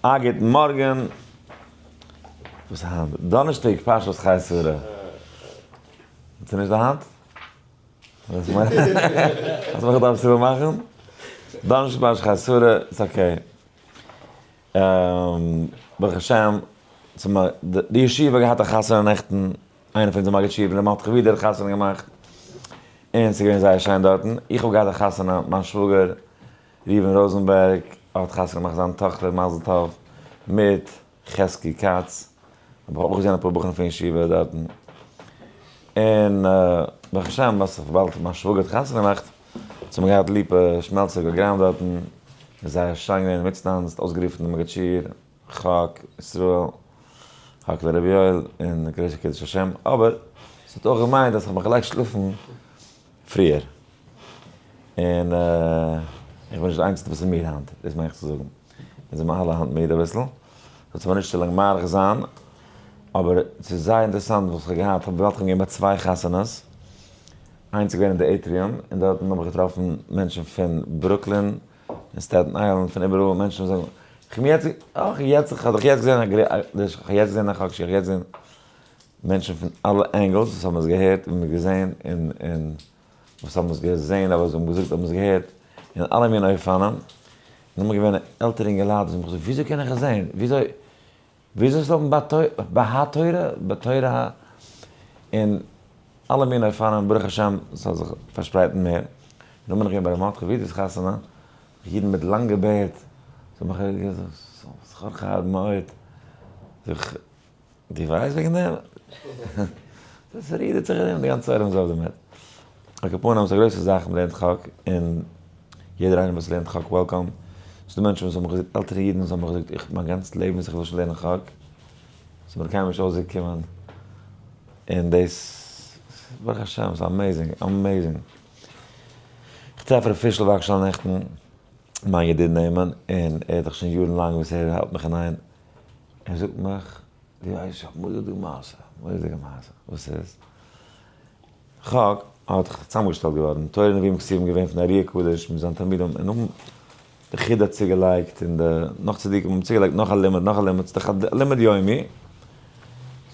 א גוטן מארגן. וואס איז היינט? דאנערשטאג פרשת חיי שרה. ס'איז נישט די היינט? האסט מיך געדארפט צו מאכן? דאנערשטאג פרשת חיי שרה, it's okay. ברוך השם, די ישיבה האט געהאט א חתונה נעכטן, איינער פון אונזער מגיד שיעורים ר' מרדכי ווידער האט חתונה געמאכט, און ס'איז געווען זייער שיין דארטן. איך האב געהאט א חתונה, מיין שוואגער ראובן ראזענבערג האט חתונה געמאכט זיין טאכטער מזל טוב מיט חזקי כץ, האב איך אויך געזען אפאר בחורים פון ישיבה דארטן, און ברוך השם וואס וויבאלד מיין שוואגער האט חתונה געמאכט, האט מען געהאט ליפא שמעלצער געגראמט דארטן, איז זייער שיין געווען מיטצטאנצט, אויסגערופן די מגיד שיעור, חק ישראל, חק לרבי יואל, און גרויסע קידוש השם, אבער ס'האט אויך געמיינט אז כ'האב מיך געלייגט שלאפן פריער. און איך בין נישט די איינציגסטע וואס איז מיד היינט, דאס מיין איך צו זאגן. אונז זעמיר אלע היינט מיד אביסל. זאלסט מיר נישט צו לאנג מאריך זיין, אבער ס'איז זייער אינטערעסאנט וואס כ'האב געהאט, כ'האב געוואלט כ'בין געווען ביי צוויי חתונות, איינס איז געווען אין די Atrium, און דארטן האב איך געטראפן מענטשן פון ברוקלין, און סטעטן איילענד, פון איבעראל, מענטשן וואס זאגן, כ'בין יעצט, אה, יעצט, כ'האב דאך יעצט געזען א גר, כ'האב יעצט געזען א חק ש, כ'האב יעצט געזען מענטשן פון אלע angles וואס האבן עס געהערט און געזען און און וואס האבן עס געזען אבער זיי האבן געזאגט האבן עס געהערט אין אלע מיני אופנים, און נאכדעם געווען עלטערע אינגעלייט וואס האבן געזאגט וויאזוי קען איך עס זען? וויאזוי וויאזוי זאל מען בהתורה בתורה אין אלע מיני אופנים ברוך השם ס'זאל זיך פארשפרייטן מער, נאכדעם בין איך געווען ביי ר' מרדכי ווידער'ס חתונה, אידן מיט לאנגע בערד, זיי האבן מיך געזאגט זכור מאוד, זיך דו ווייסט וועגן דעם? דאס רירט זיך ארום די גאנצע עולם איז אויף דערמיט. על כל פנים ס'איז א גרויסע זאך מ'לערנט חק און יעדער איינער וואס לערנט חק welcome. ס'איז דא מענטשן וואס האבן מיך געזאגט עלטערע אידן וואס האבן מיך געזאגט איך מיין גאנץ לעבן איך וויל שוין לערנען חק. ס'איז מיר קיינמאל נישט אויסגעקומען. און דאס ברוך השם ס'איז amazing amazing. כ'טרעף ר' פישל וואגשאל נעכטן מיין ידיד נעמען און ער האט דאך שוין יארן לאנג וואס ער האלט מיך אין איין. ער זאגט מיך, דו ווייסט איך האב מורא'דיגע מעשה, מורא'דיגע מעשה, וואס איז? חק האט צוזאמגעשטעלט געווארן, תורה נביאים כתובים געווען פון ארי הקדוש מיט זיין תלמידים, און נאכדעם די חידא האט צוגעלייגט און די נאך צדיקים האבן צוגעלייגט נאך א לימוד נאך א לימוד, ס'איז דאך א לימוד יומי,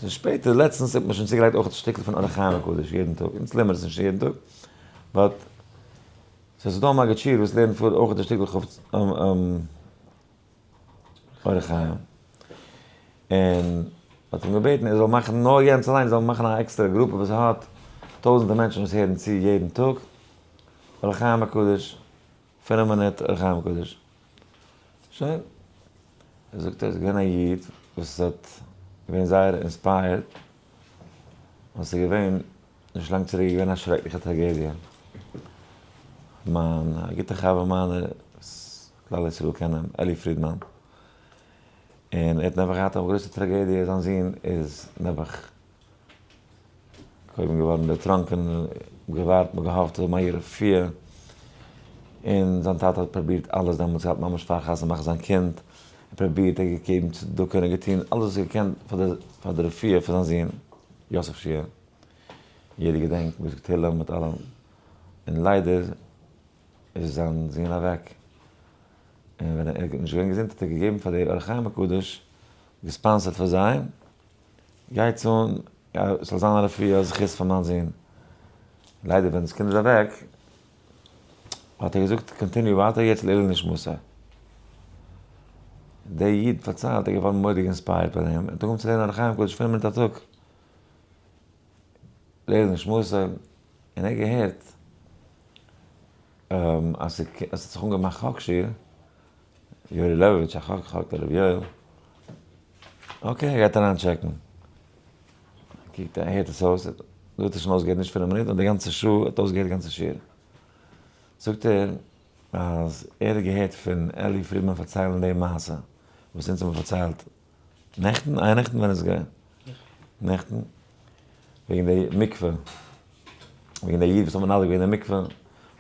ס'איז שפעטער לעצטנס האט מען שוין צוגעלייגט אויך א שטיקל פון אור החיים הקדוש יעדן טאג, אונז לערנען מיר עס נישט יעדן טאג, but ס'איז דא א מגיד שיעור וואס לערנט פאר אויך די שטיקל חפץ. אור החיים, און האט אים געבעטן ער זאל מאכן נאר יענץ אליין, זאל מאכן א עקסטערע גרופע וואס האט טויזענטער מענטשן וואס הערן צו יעדן טאג, אור החיים הקדוש, פינף מינוט אור החיים הקדוש, שוין, ער זאגט ער איז געווען א איד וואס האט געווען זייער inspired, און ס'איז געווען נישט לאנג צוריק איז געווען א שרעקליכע טראגעדיע, מיין א גוטע חבר מיינער כלל ישראל קען אים, אלי פרידמאן, און ער האט נעבעך געהאט א גרויסע טראגעדיע, זיין זון איז נעבעך קודם געווארן דערטראנקען, געווארט און געהאפט אויף א רפואה, און זיין טאטע האט פרובירט אלעס דעמאלטס געהאט ממש פאר חתונה מאכן זיין קינד, ער פרובירט, ער האט געגעבן צדקה און ער האט געטון אלעס וואס ער האט געקענט פאר די רפואה פון זיין זון יוסף שיע, יעדער געדענקט, מ'זאגט תהילים מיט אלעם, און ליידער איז זיין זון אוועק, און ווען ער איז נישט געווען געזונט האט ער געגעבן פאר די אור החיים הקדוש, גע sponsor ט פאר זיי, גייטס אן, ס'זאל זיין א רפואה, א זכות פאר מיין זון. ליידער ווען דאס קינד איז אוועק, האט ער געזאגט continue ווייטער יעצט לעילוי נשמתו. דער איד פארציילט ער איז געווארן מורא'דיג inspired ביי דעם, ער האט אנגעהויבן צו לערנען אור החיים הקדוש פינף מינוט א טאג, לעילוי נשמתו, און ער האט געהערט אז ס'האט זיך אנגעמאכט חק שיעור, יואלי לעבאוויטש א חק חק לר' יואל, okay ער גייט אריין check ן, קוקט ער הערט עס אויס, דא האט ער שוין אויסגעהערט נישט פינף מינוט נאר די גאנצע שעה האט אויסגעהערט די גאנצע שיעור, זאגט ער אז ער האט געהערט פון אלי פרידמאן פארציילן די מעשה וואס אונז האבן פארציילט נעכטן, אייערנעכטן ווען איז עס געווען? נעכטן, וועגן די מקווה, וועגן די איד וואס האט מנדב געווען די מקווה,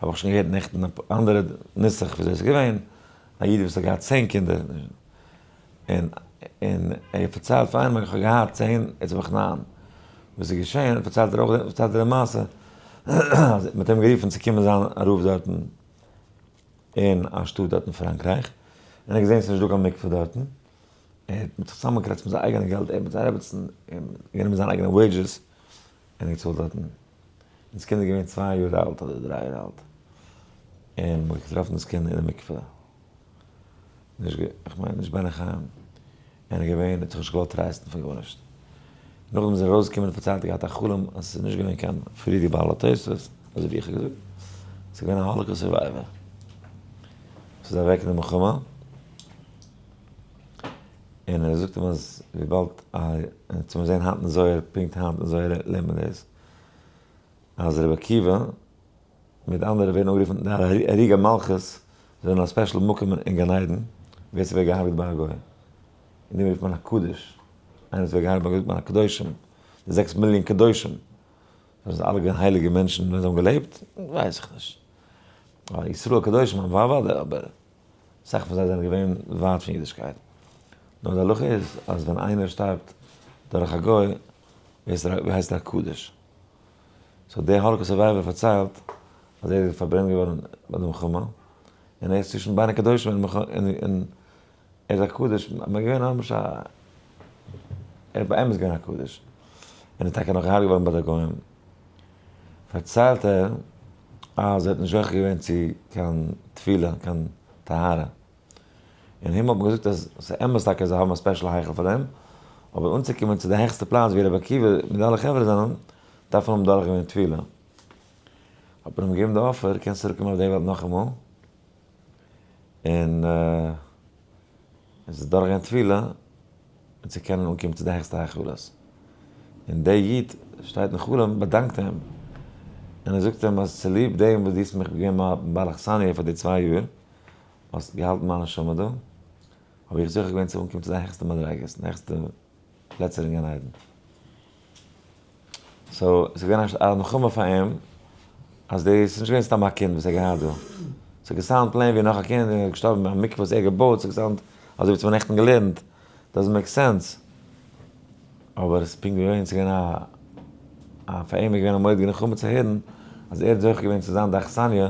האב איך שוין געהערט נעכטן א אנדערע נוסח וויאזוי עס איז געווען, א איד וואס האט געהאט צען קינדער, און און ער האט פארציילט פאר איינעם איך האב געהאט צען, יעצט האב איך ניין, וואס איז געשען, פארציילט ער אויך, פארציילט ער די מעשה, אז מען האט אים גערופן צו קומען זיין א רב דארטן אין א שטאט דארט אין פראנקרייך, און ער האט געזען ס'איז נישטא קיין מקווה דארטן. ער האט זיך צוזאמענגעקראצט מיט זיין אייגענע געלט, ער מיט זיין רעבעצן, און גענומען זיין אייגענע wages, און געצאלט דארטן. און דאס קינד איז געווען 2 יאר אלט אדער 3 יאר אלט. און מ'האט געטראפן דאס קינד אין די מקווה. נישט, איך מיין נישט בן החיים. ער איז געווען, ער האט זיך נישט געוואלט טרייסטן פון גארנישט. נאכדעם איז ער ארויסגעקומען און פארציילט ער האט געהאט א חלום אז עס איז נישט געווען קיין פריערדיגע בעל התוספות, אזוי ווי איך האב געזאגט. עס איז געווען א Holocaust survivor. עס איז אוועק אין די מלחמה. און ער זאגט אים אז וויבאלד א, צו מיר זעהן היינט אין זוהר, פונקט היינט אין זוהר לערנט מען דאס, אז רבי עקיבא מיט אנדערע ווערן אנגערופן די הרוגי מלכות, זענען א special מקום אין גן עדן, ווער ס'ווערט געהארגעט ביי א גוי. און דעם רופט מען א קדוש. איינער וואס ווערט געהארגעט ביי א גוי רופט מען א קדושים. די 6 מיליאן קדושים. זענען זיי אלע געווען הייליגע מענטשן ווען זיי האבן געלעבט? ווייס איך נישט. אבער ישראל קדושים אוודאי, אבער אסאך פון זיי זענען געווען ווייט פון אידישקייט. נאר די הלכה איז אז ווען איינער שטארבט דורך א גוי, הייסט ער א קדוש. so דער Holocaust survivor פארציילט אז ער איז פארברענט געווארן ביי די מלחמה, און ער איז צווישן בין הקדושים און ער איז א קדוש, מען איז געווען ממש א, ער איז באמת געווען א קדוש, און איז טאקע נאך געהארגעט געווארן ביי די גוים. פארציילט ער אז ער האט נישט זוכה געווען צו קיין טבילה, קיין טהרה. אין הימל האט מען געזאגט אז ס'איז אמת טאקע זיי האבן א special היכל פאר דעם, אבער אנצוקומען צו די העכסטע פלאץ ווי רבי עקיבא מיט אלע חברה זענען, דארף מען האבן דורכגעגאנגען טבילה. האט מען אים געגעבן די offer, קענסט צוריקקומען אויף די וועלט נאכאמאל, און עס איז דורכגיין טבילה, און צו קענען אנקומען צו די העכסטע היכלות. און דער איד שטייט אין חלום, באדאנקט אים, און ער זאגט אים אז צוליב דעם וואס דו האסט מיך געגעבן א בעל אכסניא פאר די 2 יאר, האסט געהאלטן מיין נשמה דא, האב איך זוכה געווען צו אנקומען צו די העכסטע מדריגות, די העכסטע פלעצער אין גן עדן. so, עס איז געווען א נחמה פאר אים, אז דאס איז נישט געווען סתם א קינד וואס ער געהאט דא. עס האט גע sound plain ווי נאך א קינד, און ער איז געשטארבן אין א מקווה וואס ער האט געבויט, עס האט גע sound אזוי ווי מ'האט נעכטן געלערנט, doesn't make sense. אבער עס איז פונקט געווען, עס איז געווען א, פאר אים איז געווען א מורא'דיגע נחמה צו הערן, אז ער האט זוכה געווען צו זיין די אכסניא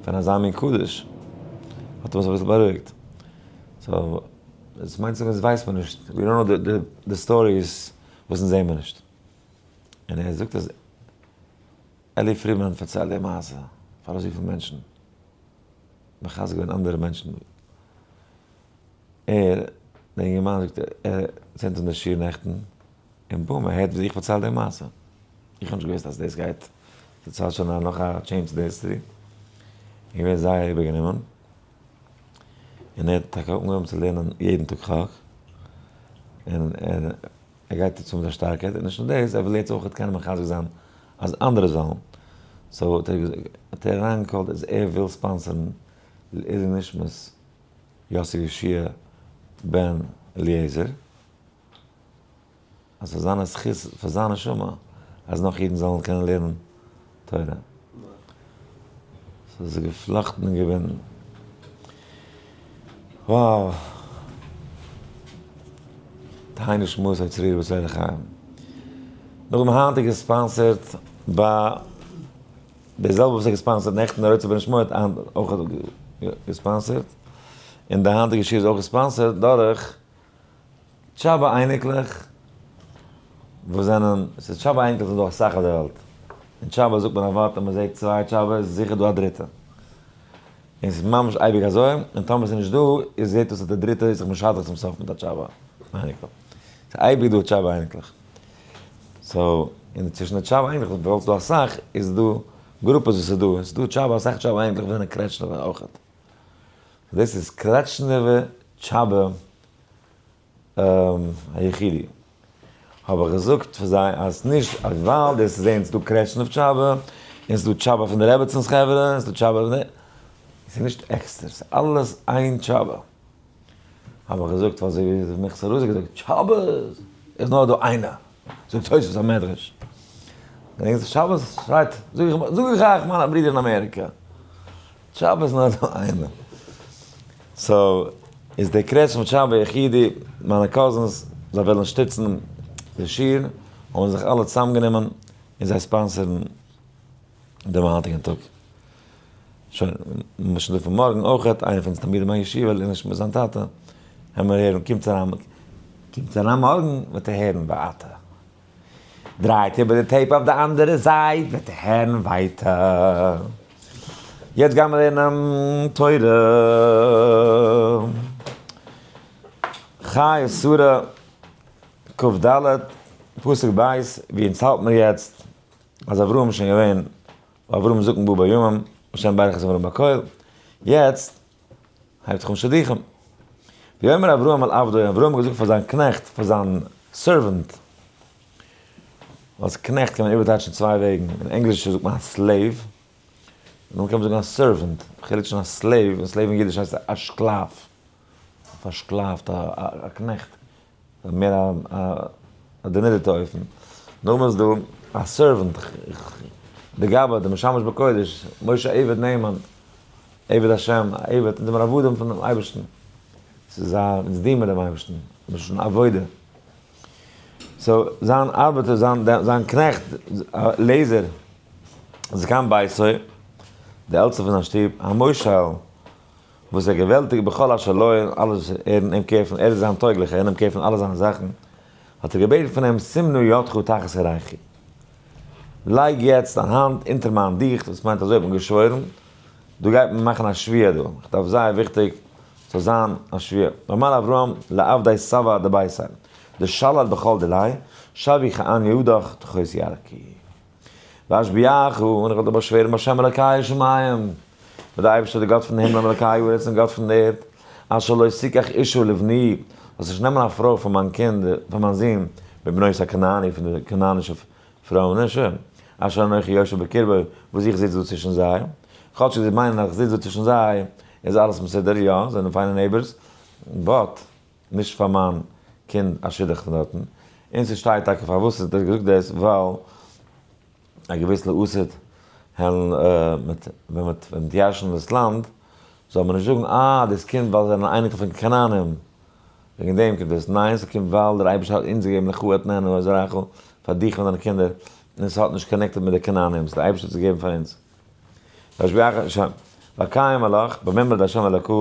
פון אזא מין קדוש. האט אים עס אביסל בארואיגט. so, עס מיינט צו זאגן, עס ווייסט מען נישט. We don't know the stories וואס אונז זעהן מיר נישט. און ער זאגט אז אלי פרידמאן פארציילט די מעשה פאר אזויפיל מענטשן, מחזק געווען אנדערע מענטשן. ער, דער אינגערמאן זאגט, ער צינדט אן די שיעור נעכטן, און boom, ער הערט ווי איך פארצייל די מעשה. איך האב נישט געוואוסט אז דאס גייט, דערציילט שוין נאך א change to the history. איך געווען זייער איבערגענומען. און ער האט טאקע אנגעהויבן צו לערנען יעדן טאג חק. און ער גייט יעצט מיט א שטארקייט, און נישט נאר דאס, ער וויל יעצט אויך קענען מחזק זיין אז אנדערע זאלן. so האט ער אריינגע call ט אז ער וויל sponsor ן לעילוי נשמת יוסי ישעי' בן אליעזר, אז ס'זאל זיין א זכות פאר זיין נשמה אז נאך אידן זאלן קענען לערנען תורה. ס'איז געפלאכטן און געווען. Wow! תהא נשמתו צרורה בצרור החיים. נאכדעם היינט איז גע sponsored ביי די זעלבע וואס האט גע sponsored נעכטן, דער רוצה בן שמואל האט היינט אויך גע sponsored, און די היינטיגע שיעור איז אויך גע sponsored דורך טשאבא אייניקלעך וואס זענען, ס'איז טשאבא אייניקלעך זענען דא אסאך אויף די וועלט, אין טשאבא זאגט מען א ווארט און מ'זעט צוויי טשאבא איז זיכער דא א דריטע, און ס'איז ממש אייביג אזוי, און טאמער ס'איז נישט דא איז זעט אויס אז די דריטע איז זיך משדך צום סוף מיט א טשאבא אייניקל, ס'איז אייביג דא טשאבא אייניקלעך, so און צווישן די טשאבא אייניקלעך וויבאלד ס'איז דא אסאך איז דא גרופעס וואס איז דא, און ס'איז דא טשאבא אסאך טשאבא אייניקלעך וואס זענען קרעטשניווע אויכעט, דאס איז קרעטשניווע טשאבא היחידי. האב איך געזאגט פאר זיי אז נישט אז ווייל דאס זעהן ס'דא קרעטשניף טשאבא, און ס'דא טשאבא פון די רעבעצינס חברה, און ס'דא טשאבא פון די, ס'איז נישט עקסטער, ס'איז אלעס איין טשאבא. האב איך געזאגט ווייל אזוי ווי מיכס ארויס האט געזאגט, טשאבא איז נאר דא איינער, זאגט תוספות המדרש. געדענקסט טשאבא שרייט, זאג איך זאג איך אייך מיינע ברידער אין אמעריקע, טשאבא איז נאר דא איינער. so איז דער קרעטשמע טשאבא יחידי, מיינע cousins, זיי ווילן שטיצן די שיעור, האבן זיך אלע צוזאמגענומען און זיי sponsor ן דעם היינטיגן טאג. שוין, מ'איז שוין דא פון מארגן אויכעט, איינער פון אונז תלמידים הישיבה, לערנט נישט מיט זיין טאטע, העמיר הערן, קומטס אריין. קומט אריין מארגן וועט ער הערן ווייטער. דרייט איבער די tape אויף די אנדערע זייט וועט ער הערן ווייטער. יעצט גיימער לערנען תורה. חיי שרה כ"ד, פסוק ב', ווי אונז האלט מיר יעצט, אז אברהם איז שוין געווען, אברהם זקן בא בימים, השם ברך את אברהם בכל, יעצט הייבט זיך אן שידוכים. ויאמר אברהם אל עבדו, אברהם האט געזאגט פאר זיין קנעכט, פאר זיין servant, וואס קנעכט קען מען איבערטייטשן צוויי וועגן, אין ענגליש זאגט מען א slave, און דאן קען מען זאגן א servant, חילוק צווישן א slave און slave אין אידיש הייסט א שקלאף, פארשקלאפט, א קנעכט, מער א דערנידערטע אופן. נאכדעם איז דא א servant, די גבאי, די משמש בקודש, משה עבד נאמן, עבד השם, א עבד, אונז זעמיר עבדים פונעם אייבערשטן, ס'איז א, אונז דינען מיר דעם אייבערשטן, מלשון עבודה. so זיין ארבעטער, זיין זיין קנעכט, לעזער, זקן ביתו, די עלטסטע פון זיין שטוב, המושל, וואס ער געוועלטיגט בכל אשר לו, אין אלעס וואס ער נעמט care פון, ער איז זיין טויגליכער, ער נעמט care פון אלע זיינע זאכן, האט ער געבעטן פון אים, שים נא ידך תחת ירכי, לייג יעצט דיין האנט אונטער מיין דיכט, וואס מיינט אזוי האט מען געשוואוירן, דא גייט מען מאכן א שבועה דא, איך דארף זייער וויכטיג ס'זאל זיין א שבועה. ואמר אברהם לעבדי סבא דביתיה, דשלט בכל דיליה, שווי כען ידך תחות ירכי. ואשביעך, און איך וועל דיר באשווערן בשם אלקי השמים, מיט די אייבערשטער דער גאט פון די הימלען אלקי הארץ און גאט פון די ערד, אשר לא תקח אשה לבני, זאלסט נישט נעמען א פרוי פאר מיין קינד, פאר מיין זון, מבנות הכנעני, פון די כנענישע פרויען, אשה, אשר אנכי יושב בקרבו, וואס איך זיץ דא צווישן זיי, כאטש זיי מיינען אז איך זיץ דא צווישן זיי, איז אלעס מסודר, יא, זיי זענען פיינע neighbors, but, נישט פאר מיין קינד א שידוך פון דארטן, און ס'שטייט טאקע פארוואס האט ער געזאגט דאס, ווייל א געוויס לעתיד העלן מיט ווען מ'וועט ירש'ן דאס לאנד, זאל מען נישט זאגן אה דאס קומט ווייל זיי זענען אייניקל פון כנענים, וועגן דעם קומט דאס, ניין ס'קומט ווייל דער אייבערשטער האט אונז געגעבן לך אתננה ולזרעך, פאר דיך און דיינע קינדער, און עס האט נישט connected מיט די כנענים, ס'איז דער אייבערשטער האט עס געגעבן פאר אונז. ואקיים עלך במימרא דהשם אלקא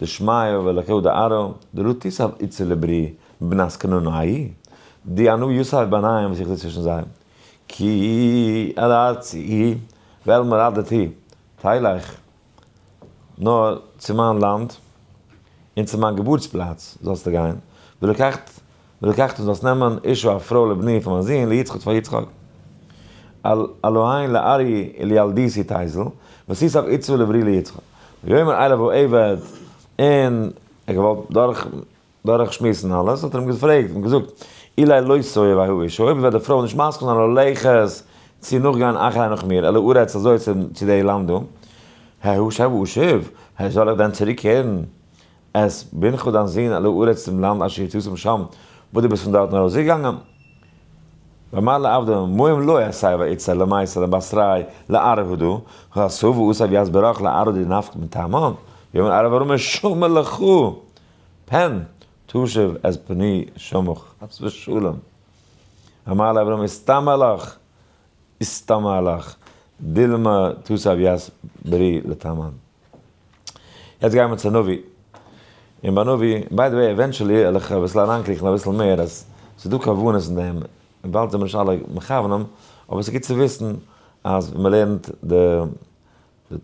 דשמיא ואלקא דארעא דלא תיסב איתתא לברי מבנת כנענאי דאנא יתיב ביניהם וואס איך זיץ צווישן זיי כי אל ארצי ואל מולדתי תלך נאר צו מיין לאנד און צו מיין געבורטס פלאץ זאלסטו גיין ולקחת ולקחת און זאלסט נעמען אשה א פרוי לבני פאר מיין זון ליצחק פאר יצחק. אלהין לארי ולילדתי תיזל, ותיסב אתתא לברי ליצחק. ויאמר אליו העבד, און ער האט געוואלט דורך דורך שמועסן אלעס, האט ער אים געפרעגט און געזאגט, אולי לא תאבה האשה, אויב וועט די פרוי נישט מסכים זיין ללכת צו נאכגיין אחרי נאך מיר, אל הארץ הזאת צו די לאנד דא, האשוב אשוב, זאל איך דען צוריקקערן? את בנך דיין זון אל הארץ צום לאנד אשר יצאת משם, וואס דו ביסט פון דארטן ארויסגעגאנגען. ואמר לעבדו, מה אם לא אסייע ואצא למייסד לבשרי לארעא הדא, הא אסוב ואסב יתברך לארעא דנפק מטעמן, ויאמר אליו אברהם השמר לך, פן תשיב את בני שמך, חס ושלום. ואמר לאברהם איסתמא לך, איסתמא לך, דילמא תסב ית ברי לטעמן. יעצט גייען מיר צו נביא. און ביי נביא, by the way, eventually וועל איך אביסל אריינקריכן אביסל מער אז ס'איז דא כוונות אין דעם, און באלד זעמיר נישט אלע מכוונים, אבער ס'איז גוט צו וויסן אז ווען מ'לערנט די,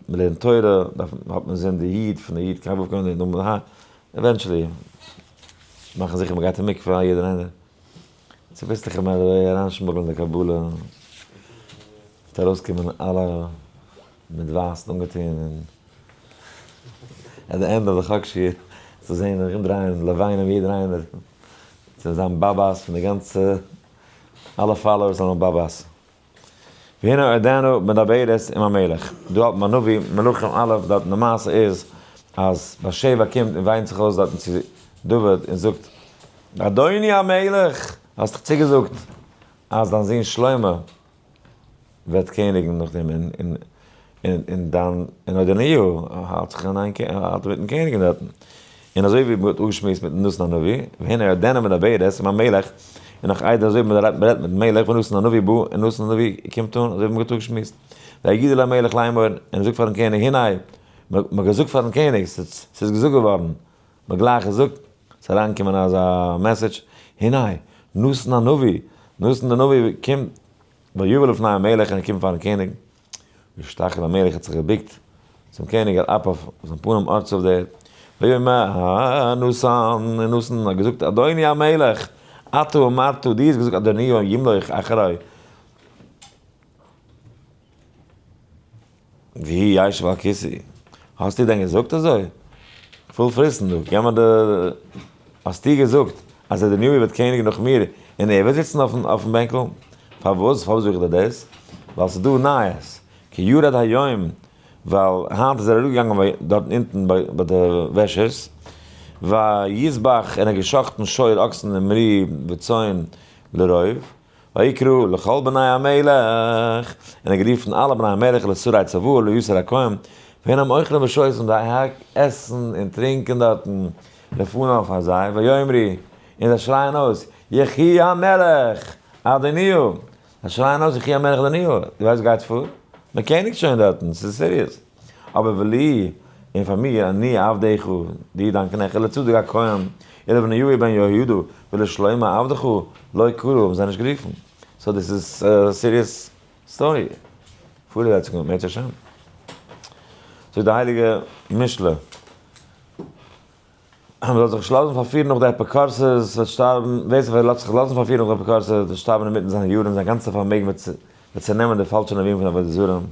מ'לערנט תורה, דארף מען, האט מען אינזין די יוד פון די יוד קיי וו קיי נ ה, eventually מאכן זיכער מ'גייט אין מקווה יעדער איינער, צוביסלעך וועט מען אזוי אריינשמוגלען די קבלה, וועט ארויסקומען אלע מיט ווייס אנגעטון און at the end of the חג שיעור צו זעהן ארום דרייען לבנים יעדער איינער צו זיין באבאס פון די גאנצע אלע followers זענען באבאס. והנה עודנה מדברת עם המלך, דא האט מען נביא מלכים א' דארטן די מעשה איז אז בת שבע קומט און וויינט זיך אויס דארטן צו דוד און זאגט אדוני המלך האסט דאך צוגעזאגט אז דיין זון שלמה וועט קעניגן נאך דעם און און דיין און אדוניהו האלט זיך אין איין האלט מיטן קעניגן דארטן און אזוי ווי מ'האט אפגעשמועסט מיטן נתן הנביא והנה עודנה מדברת עם המלך און נאך איידער אזוי ווי מ'רעדט מיטן מלך ונתן הנביא בא און נתן הנביא קומט אן אזוי ווי מ'האט אפגעשמועסט ויגידו למלך לאמור און ער זאגט פארן קעניג הנה מ'האט געזאגט פארן קעניג ס'איז געזאגט געווארן מ'האט גלייך געזאגט. ס'איז אריינגעקומען אזא message, הנה, נתן הנביא, נתן דער נביא קומט, ויבא לפני המלך און ער קומט פארן קעניג, וישתחו למלך האט זיך געבוקט צום קעניג על אפיו, זיין פנים ארצה אויף דער ערד, ויאמר נתן, און נתן האט געזאגט, אדוני המלך, אתה אמרת, דו האסט געזאגט אדוניהו ימלוך אחרי. והוא ישב על כסאי. האסטו דען געזאגט אזוי? כ'וויל פריסן דא, געב מיר די. האסטו געזאגט אז אדוניהו וועט קעניגן נאך מיר און ער וועט זיצן אויפן בענקל? פארוואס? פארוואס זאג איך דיר דאס? ווייל ס'איז דא נייעס. כי ירד היום, ווייל היינט איז ער אראפגעגאנגען דארטן אונטן ביי די וועשערס, ויזבח און ער האט געשחט'ן שור אקסן און מרי וצאן לרוב. ויקרא לכל בני המלך, און ער האט גערופן אלע בני המלך לשרי צבאו וליתר הכהן, והנה הם אוכלים ושותים, זיי עסן און טרינקען דארטן לפניו פאר זיי, ויאמרו, און זיי שרייען אויס, יחי המלך אדוניהו, זיי שרייען אויס יחי המלך אדוניהו, דו ווייסט וואס גייט פאר? מען קעניגט שוין דארטן, ס'איז serious. אבער ולי, און פאר מיר, אני עבדך, דיר דיין קנעכט, ולצדוק הכהן, ולבניהו בן יהוידע, ולשלמה עבדך, לא קראו, האבן זיי נישט גערופן. so דאס איז serious story. פארזעצונג אם ירצה השם. זאגט די הייליגע משלי. מען זאל זיך נישט לאזן פארפירן נאך די אפיקורסות, וועט שטארבן, ווער ס'וועט זיך לאזן פארפירן נאך די אפיקורסות, וועט שטארבן אינמיטן זיינע יארן, זיין גאנצע פארמעגן וועט צענעמען די פאלשע נביאים פון עבודה זרה, און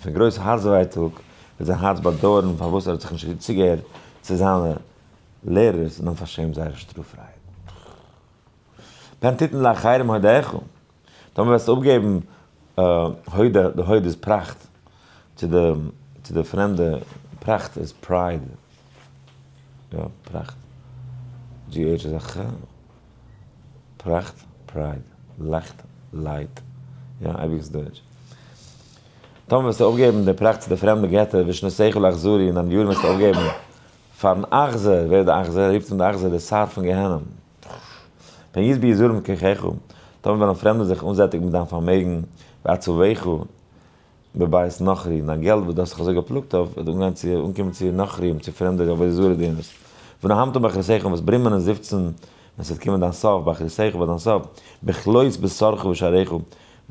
פון גרויס הארץ-ווייטאג וועט זיין הארץ באדויערן פארוואס ער האט זיך נישט צוגעהערט צו זיינע לערערס און האבן פארשעמט זייערע שטראף-רייד. פן תתן לאחרים הודך, טאמער וועסטו אפגעבן הודה, די הוד איז פראכט, צו די צו די פרעמדע, פראכט איז pride, יא פראכט, GH איז א ח, פראכט, pride, ליכט, light, יא אייביג איז דויטש. טאמער וועסטו אפגעבן די פראכט צו די פרעמדע געטער, ושנותיך לאכזרי, און דיינע יארן וועסטו אפגעבן פארן אכזר, ווער איז די אכזר? ער רופט אים די אכזר, די שר פון גיהנום. פן ישביעו זרים כחך, טאמער וועלן פרעמדע זיך אנזעטיגן מיט דיין פארמעגן, ועצביך בבית נכרי, און דיין געלט וואס דו האסט זיך אזוי געפלאגט אויף, וועט אנגיין צו אנקומען צו נכרים, צו פרעמדע עבודה זרה דינערס. ונהמת באחריתך, און וועסט ברומען און זיפצן, ווען ס'וועט קומען דיין סוף, באחריתך, ביי דיין סוף, בכלות בשרך ושעריך, ווען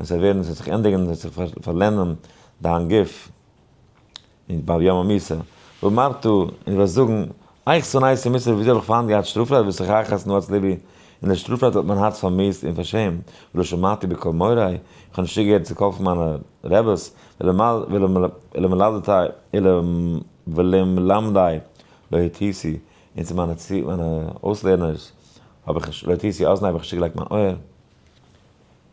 ס'וועט ווערן, ס'וועט זיך ענדיגן, און ס'וועט זיך פארלענדן דיין גוף. און ביי יום המיתה, ואמרת, און דו וועסט זאגן, איך שנאתי מוסר, וויאזוי האב איך פיינט געהאט שטראף-רייד ותוכחה שנאת לבי, און די שטראף-רייד האט מיין הארץ פארמיאוסט און פארשעמט, ולא שמעתי בקול מורי, איך האב נישט צוגעהערט צו קול פון מיינע רעבעס, ולמלמדי לא הטיתי, און צו מיינע אויסלערנערס האב איך נישט, לא הטיתי אזני, האב איך נישט צוגעלייגט מיין אויער.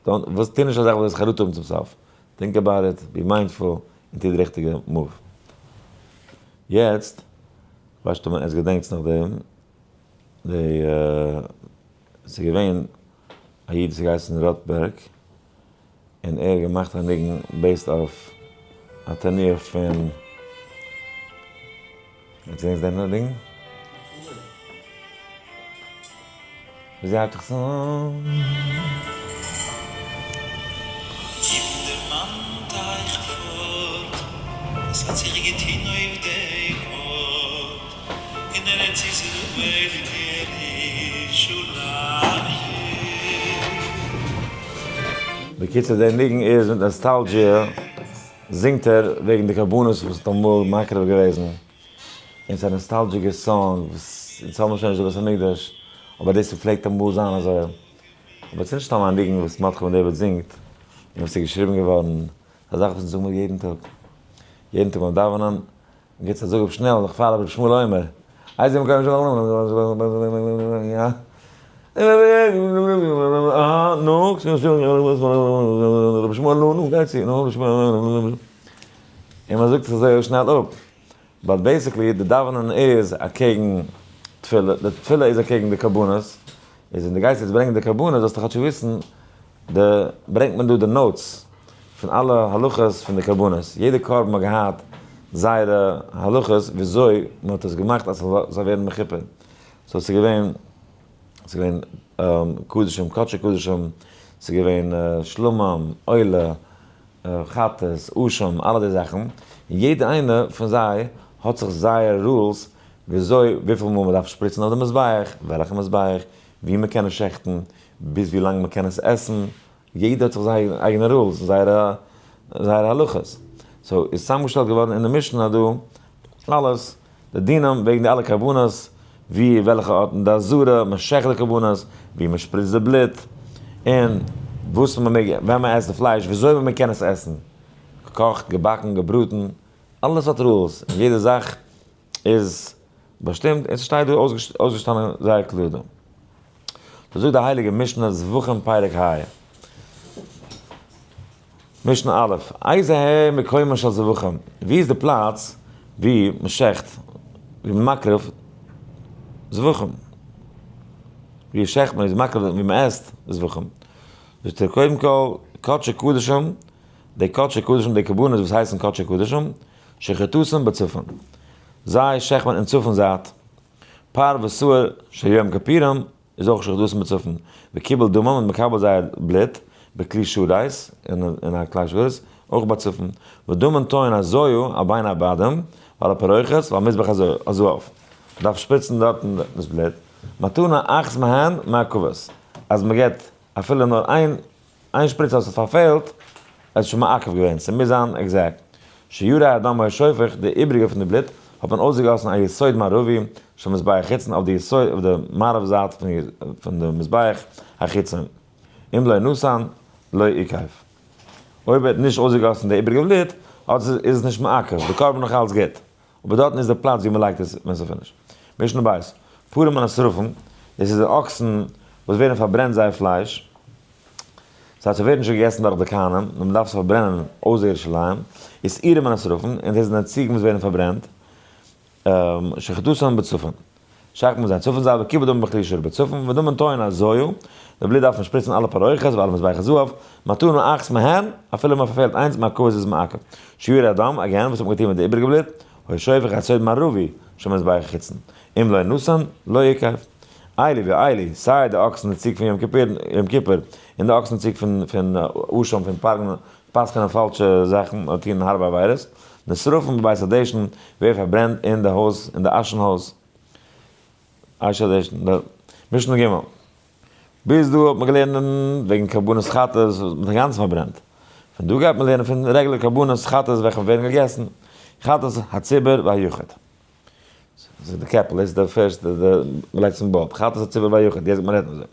don't, וואס טו נישט א זאך וואס וועסט חרטה האבן צום סוף. think about it, be mindful, און טו די ריכטיגע move. יעצט, כ'ווייס נישט אויב עטס געדענקטס נאך דעם, די, ס'איז געווען א איד וואס האט געהייסן ראטבערג, און ער האט געמאכט א ניגון based אויף א תנועה פון. עטס געדענקטס דעם ניגון? וויאזוי הייבט זיך עס אן? גיב דערמאנט אייך פארט, עס האט זיך געטוהן אויף דעם ארט, אין ארץ ישראל אין ירושלים. בקיצור דער ניגון איז מיט נאסטאלגיע זינגט ער וועגן די קרבנות וואס האט אמאל מקריב געוועזן, און ס'איז א נאסטאלגיגע song וואס אונז האבן שוין נישט די בית המקדש, אבער דאס פלעגט אמאל זיין אזוי. אבער ס'איז נישט סתם א ניגון וואס מרדכי בן דוד זינגט, און וואס איז געשריבן געווארן, ס'איז א זאך וואס אונז זאגן מיר יעדן טאג. יעדן טאג ביים דאווענען, גיבט א זאג אפ שנעל, נאך פאר רבי שמואל אומר, איזה מקום יא. נו, רבי שמואל נו, נו, גיי צו, נו, רבי שמואל, און מען זאגט עס אזוי שנעל אפ. but basically די דאווענען איז אקעגן תפילה, די תפילה איז אקעגן די קרבנות, איז ווען די גייסט יעצט ברענגען די קרבנות זאלסטו כאטשיג וויסן די, ברענגט מען דא די notes פון אלע הלכות פון די קרבנות, יעדע קרבן האט געהאט זייערע הלכות וויאזוי מען האט עס געמאכט אז ס'זאל ווערן מכופר, so ס'איז געווען, ס'איז געווען קדשים, קדשי קדשים, ס'איז געווען שלמים, עולה, חטאת, אשם, אלע די זאכן, און יעדע איינע פון זיי האט זיך זייער rules וויאזוי, וויפיל מאל מען דארף שפריצן אויף די מזבח, וועלכע מזבח, ווי מען קען עס שעכטן, ביז ווי לאנג מען קען עס עסן, יעדער האט זיך זייער אייגענע rules און זייערע הלכות. so איז צוזאמגעשטעלט געווארן אין די משנה דא אלעס, די דינים וועגן די אלע קרבנות, ווי וועלכע ארט אין די עזרה מען שעכט די קרבנות, ווי מען שפריצט די בלוט, און וואס מען מעג, ווען מען עסט די פלייש, וויאזוי מען קען עס עסן, געקאכט, געבאקן, געבראטן, אלעס האט rules, און יעדע זאך איז באשטימט, און ס'שטייט דא אויסגעשטאנען זייער קלאר דא. דא זאגט די הייליגע משנה זבחים פרק ה, משנה א', איזה ה' מקומה של זבחים, ווי איז די פלאץ ווי מען שעכט, ווי מען מקריב זבחים, ווי שעכט מען, ווי מקריב, ווי מען עסט זבחים, זאגט ער קודם כל קדשי קדשים, די קדשי קדשים, די קרבנות וואס הייסן קדשי קדשים, שחיטתן בצפון, זיי שעכט מען אין צפון זייט, פר ושעיר של יום כיפורים איז אויך שחיטתן בצפון, וקיבול דמם און מקבל זייער בלוט בכלי שרת, אין א כלי שרת, אויך בצפון, ודמן טוען הזויה על בין הבדים ועל הפרוכת ועל מזבח הזהב, מ'דארף שפריצן דארטן דאס בלוט, מתנה אחת מהן מעכבת, אז מ'געט אפילו נאר איין איין שפריץ אז ס'האט פארפעלט, עס איז שוין מעכב געווען, ס'מוז זיין exact. שיורי הדם היה שופך, די איבריגע פון די בלוט האט מען אויסגעגאסן על יסוד מערבי של מזבח חיצון אויף די יסוד אויף די מערב זייט פון די מזבח החיצון, אם לא נתן לא עיכב. אויב ער האט נישט אויסגעגאסן די איבריגע בלוט, האט עס איז עס נישט מעכב, די קרבן נאך אלץ גוט, אבער דארטן איז די פלאץ ווי מ'לייגט עס ווען ס'איז finish. משנה בית, פרים הנשרפים, דאס איז די אקסן וואס ווערן פארברענט זייער פלייש, ס'הייסט ס'ווערט נישט געגעסן דורך די כהנים, נאר מ'דארף עס פארברענען אויסער ירושלים, ושעירים הנשרפים, און דאס זענען ציגן וואס ווערן פארברענט, שחיטתן בצפון. שעכט מען זיי צפון זייט וקיבול דמן בכלי שרת בצפון, ודמן טוען הזויה, די בלוט דארף מען שפריצן על הפרוכת ועל מזבח הזהב, מתנה אחת מהן, אפילו מען פארפעלט איינס, מעכבת איז מעכב. שיורי הדם, again, וואס האט מען געטון מיט די איבריגע בלוט? היה שופך על יסוד מערבי של מזבח החיצון, אם לא נתן, לא עיכב. אלו ואלו, סיי די אקסן די ציג פון יום כיפור, יום כיפור, און די אקסן ציג פון פון אשם פון פארגן פסק'נען פאלשע זאכן און טון הארבע עבירות, נשרפים בבית הדשן, ווערט פארברענט אין די הויז, אין די אשן הויז, אש הדשן, די משנה ג'. ביז דא האט מען געלערנט וועגן קרבנות חטאת וואס מען האט אינגאנצן פארברענט. פון דא גייט מען לערנען פון רעגולער קרבנות חטאת וועלכע ווערן געגעסן, חטאת הציבור והיחיד. ס'איז די קעפל, דאס איז די first, די מ'לייגט צום board, חטאת הציבור והיחיד, יעצט גייט מען רעדן אזוי.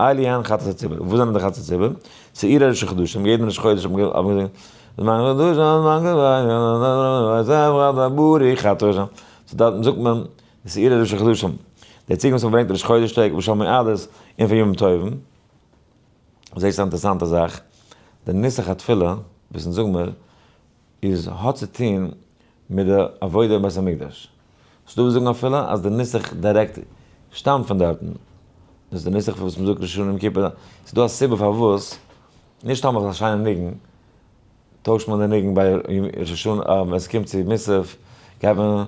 אלו הן חטאת הציבור, וואס זענען די חטאת הציבור? שעירי ראשי חדשים, יעדן ראש חודש האט מען געזינגען, זמן חדשים זמן גבאי, so דארטן זאגט מען די שעירי ראשי חדשים, די ציגן וואס מ'ברענגט ראש חודש טעג ושל מועדות און פון ימים טובים. זעהסט א אינטערעסאנטע זאך, די נוסח התפילה וואס אונז זאגן מיר איז האט צו טוהן מיט די עבודה אין בית המקדש. ס'דא וואס זאגן אפילו אז די נוסח דירעקט שטאמט פון דארטן. דאס איז די נוסח וואס מ'זאגט ראש השנה יום כיפור. ס'דא א סיבה פארוואס, נישט סתם ווייל ס'איז א שיינע ניגון, טוישט מען די ניגון ביי ראש השנה, ווען ס'קומט צו מוסף גייט מען